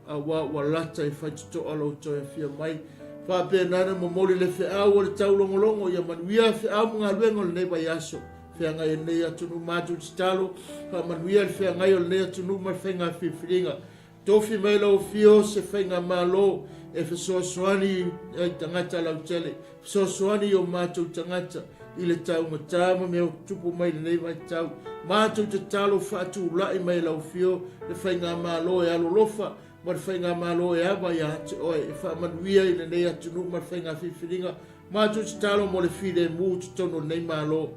aua ua lata i faitotoa lou toe afio mai. Faapena ona momoli le feau o le taulogologo ia manuia feau ma galuega o lenei vaiaso. feagai ai lenei atunuu. Matou tatalo, faamanuia le feagai o lenei atunuu ma le faiga filifiliga. Tofi mai lau Afio se faigamalo e fesoasoani i tagata lautele, fesoasoani i o matou tagata i le taugata ma mea o tutupu mai i lenei vaitau. Matou tatalo faatulai mai e lau Afio le faigamalo e alolofa ma le faigamalo e ava ia te oe, e faamanuia i lenei atunuu ma le faiga filifiliga. Matou tatalo mo le filemu i totonu o lenei Malo.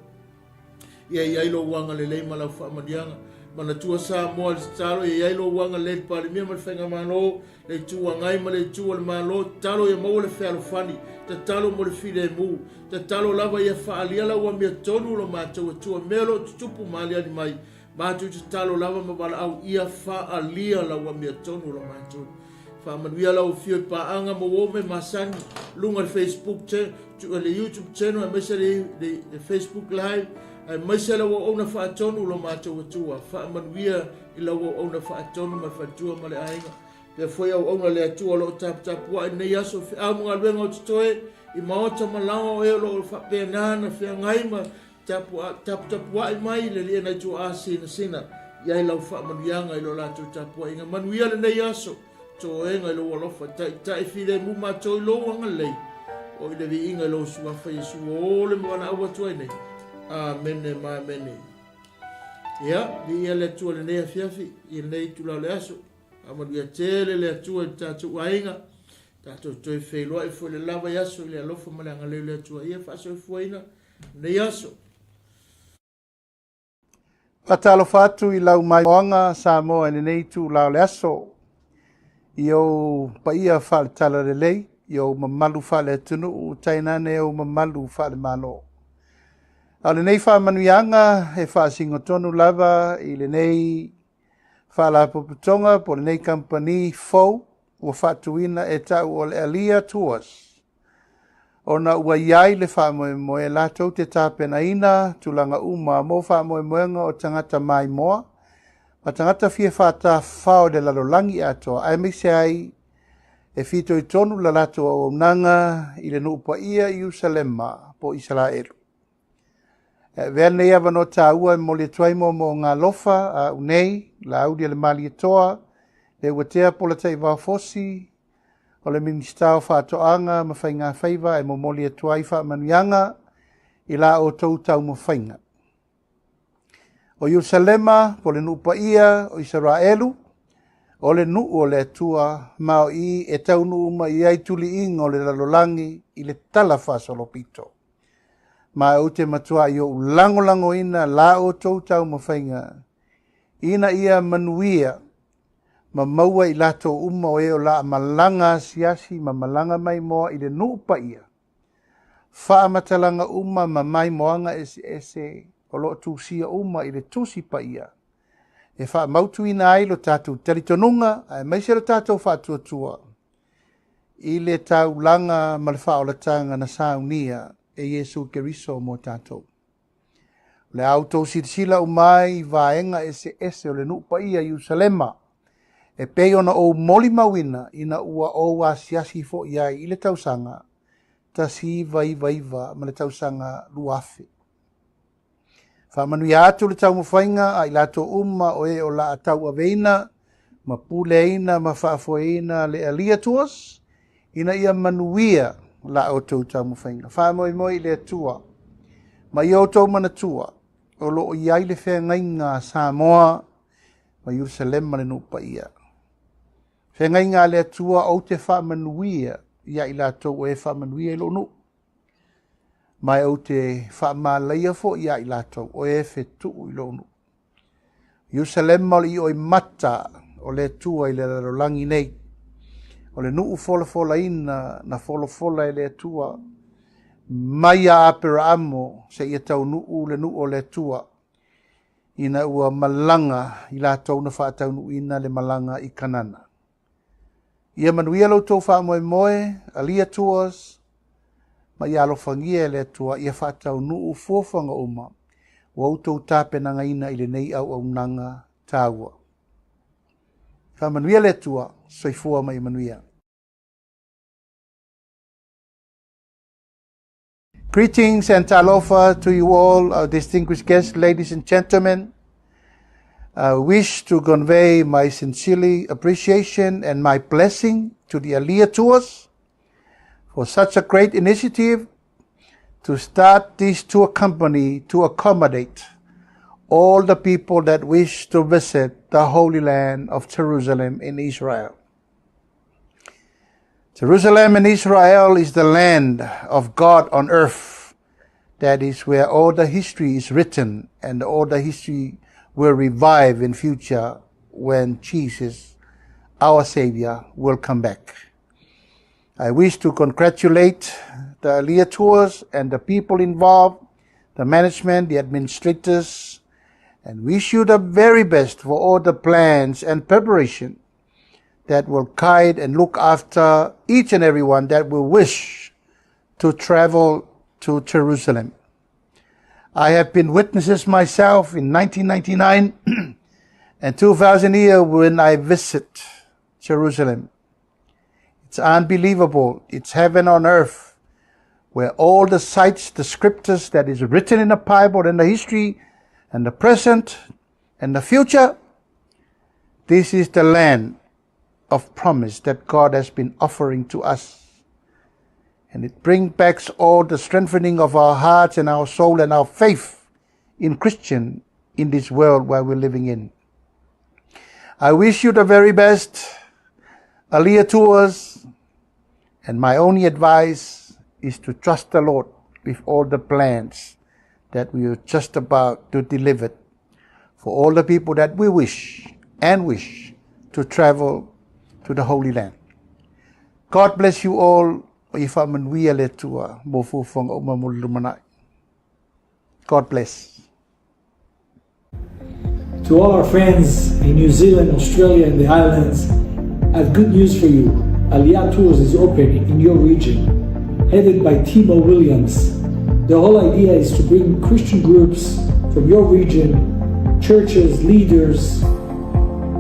Ia i ai lou agalelei ma lau faamanuiaga. Manatua Samoa i le tatalo, ia i ai lou agalelei i le Palemia ma le Faigamalo, le Itu Agai ma le Itu o le Malo, tatalo ia maua le fealofani, tatalo mo le filemu, tatalo lava ia faaalia lau amiotonu lo matou Atua, mea o lo o tutupu ma aliali mai, matou tatalo lava ma valaau ia faaalia lau amiotonu lo matou. Faamanuia lau afio i paaga ma uo me masani, luga le Facebook channel, le YouTube channel, aemaise le, le, le Facebook Live, aemaise lau auauna faatonu lo matou Atua. Faamanuia i lau auauna faatonu ma le faletua ma le aiga. Pea foi auauna le Atua o lo o taputapuai lenei aso, feau ma galuega o totoe i maota ma laoa o e o lo o faapena na feagai ma Taputapuai mai le alii nai tuaa sinasina i ai lau faamanuiaga i lo latou tapuaiga. Manuia lenei aso, toega i lou alofa, taitai filemu matou i lou agalelei, o i le viiga i lou suafa Iesu o le valaau atu ai nei. Amene ma amene. Ia, viia le Atua i lenei afiafi, i lenei itula o le aso. Faamanuia tele le Atua i le tatou aiga. Tatou toe feiloai foi le lava i aso i le alofa ma le agalelei o le Atua. Ia faasoifuaina lenei aso. Faatalofa atu i lau maimoaga Samoa i lenei itula o le aso, i ou paia faale-talalelei, i ou mamalu faale-atunuu, tainane ou mamalu faale-Malo. A o lenei faamanuiaga e faasinotonu lava i lenei faalapotopotoga po o lenei kamupani fou ua faatuina e ta'u o le Alia Tours, ona ua i ai le faamoemoe latou te tapenaina tulaga uma mo faamoemoega o tagata maimoa ma tagata fia faatafafao i le lalolagi atoa, aemaise ai e fitoitonu la latou auaunaga i le nuu paia i Ierusalema po o Isaraelu. E avea lenei avanoa taua e momoli atu ai moomooga alofa a au nei, Laaulialemalietoa, Leuatea Polataivao Fosi, o le Minisita o Faatoaga ma Faigafaiva e momoli atu ai faamanuiaga i la outou taumafaiga. O Ierusalema, po o le nuu paia o Isaraelu, o le nuu o le Atua, ma o i e taunuu mai ai tuliiga o le lalolagi i le tala faasolopito. Ma ou te matuai ou lagolagoina la outou taumafaiga ina ia manuia ma maua i latou uma o e o la malaga asiasi ma malaga maimoa i le nuu paia, faamatalaga uma ma maimoaga eseese o lo o tusia uma i le Tusi Paia, e faamautuina ai lo tatou talitonuga aemaise lo tatou faatuatua i le taulaga ma le faaolataga na saunia e Iesu Keriso mo tatou. O le a outou silasila uma ai i vaega eseese o le nuu paia i Ierusalema, e pei ona ou molimauina ina ua ou asiasi foi ai i le tausaga 1999 ma le tausaga 2000. Faamanuia atu le taumafaiga a i latou uma o e o la a tauaveina ma puleaina ma faafoeina le Alia Tours ina ia manuia la outou taumafaiga. Faamoemoe i le Atua ma ia outou manatua o lo o i ai le feagaiga a Samoa ma Ierusalema le nuu paia. Feagaiga a le Atua ou te faamanuia ia i latou o e faamanuia i lou nuu. Ma e ou te faamalaia foi ia i latou o e fetuu i lou nuu. Ierusalema o le ioimata o le Atua i le lalolagi nei. O le nuu folafolaina na folafola e le Atua mai ia Aperaamo seia taunuu le nuu o le Atua ina ua malaga i latou na faataunuuina le malaga i Kanana. Ia manuia lo outou faamoemoe, Alia Tours, ma ia alofagia e le Atua ia faataunuu fuafuaga uma ua outou tapenagaina i lenei auaunaga taua. Faamanuia le Atua, soifua ma ia manuia. Greetings and talofa to you all, our distinguished guests, ladies and gentlemen. I wish to convey my sincere appreciation and my blessing to the Aliyah Tours for such a great initiative to start this tour company to accommodate all the people that wish to visit the Holy Land of Jerusalem in Israel. Jerusalem in Israel is the land of God on earth. That is where all the history is written, and all the history will revive in future when Jesus, our Savior, will come back. I wish to congratulate the Aliyah Tours and the people involved, the management, the administrators, and wish you the very best for all the plans and preparation that will guide and look after each and every one that will wish to travel to Jerusalem. I have been witnesses myself in 1999 and 2000 year when I visit Jerusalem. It's unbelievable. It's heaven on earth, where all the sites, the scriptures that is written in the Bible and the history and the present and the future, this is the land of promise that God has been offering to us. And it brings back all the strengthening of our hearts and our soul and our faith in Christian in this world where we're living in. I wish you the very best, Aliyah Tours, and my only advice is to trust the Lord with all the plans that we are just about to deliver for all the people that we wish and wish to travel to the Holy Land. God bless you all. God bless. To all our friends in New Zealand, Australia, and the islands, I have good news for you. Aliyah Tours is open in your region, headed by Timo Williams. The whole idea is to bring Christian groups from your region, churches, leaders,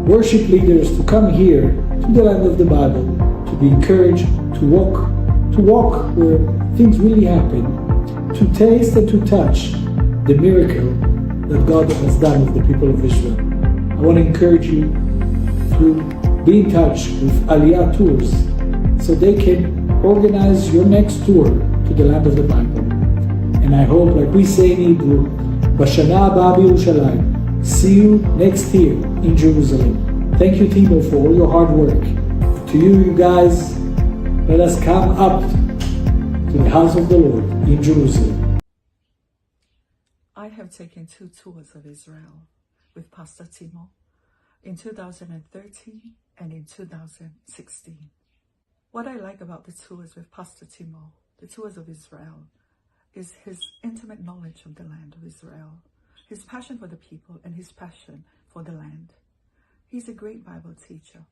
worship leaders to come here to the land of the Bible, to be encouraged, to walk where things really happen, to taste and to touch the miracle that God has done with the people of Israel. I want to encourage you to be in touch with Aliyah Tours so they can organize your next tour to the land of the Bible. And I hope, like we say in Hebrew, בשנה הבאה בירושלים. See you next year in Jerusalem. Thank you, Timo, for all your hard work. To you, you guys, let us come up to the house of the Lord in Jerusalem. I have taken 2 tours of Israel with Pastor Timo in 2013 and in 2016. What I like about the tours with Pastor Timo, the tours of Israel, is his intimate knowledge of the land of Israel, his passion for the people and his passion for the land. He's a great Bible teacher,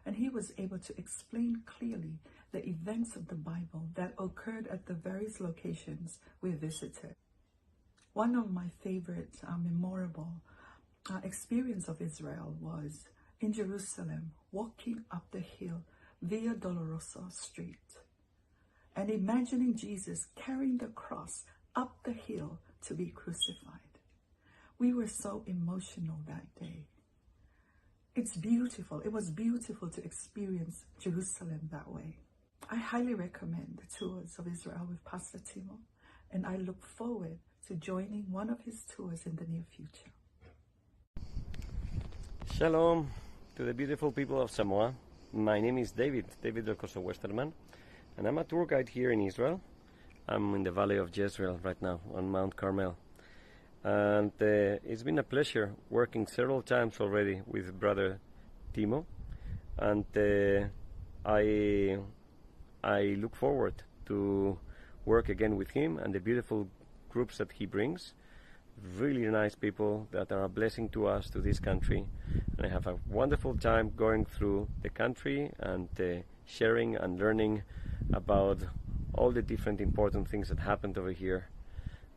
and he was able to explain clearly the events of the Bible that occurred at the various locations we visited. One of my favorite memorable experience of Israel was in Jerusalem, walking up the hill Via Dolorosa Street and imagining Jesus carrying the cross up the hill to be crucified. We were so emotional that day. It's beautiful. It was beautiful to experience Jerusalem that way. I highly recommend the tours of Israel with Pastor Timo, and I look forward to joining one of his tours in the near future. Shalom to the beautiful people of Samoa. My name is David Del Cosso Westerman, and I'm a tour guide here in Israel. I'm in the Valley of Jezreel right now on Mount Carmel. And it's been a pleasure working several times already with Brother Timo, and I look forward to work again with him and the beautiful groups that he brings. Really nice people that are a blessing to us, to this country. And I have a wonderful time going through the country and sharing and learning about all the different important things that happened over here,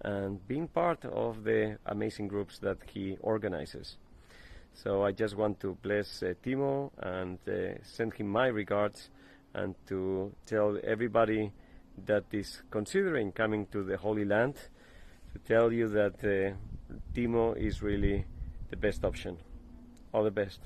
and being part of the amazing groups that he organizes. So I just want to bless Timo and send him my regards, and to tell everybody that is considering coming to the Holy Land, to tell you that Timo is really the best option. All the best.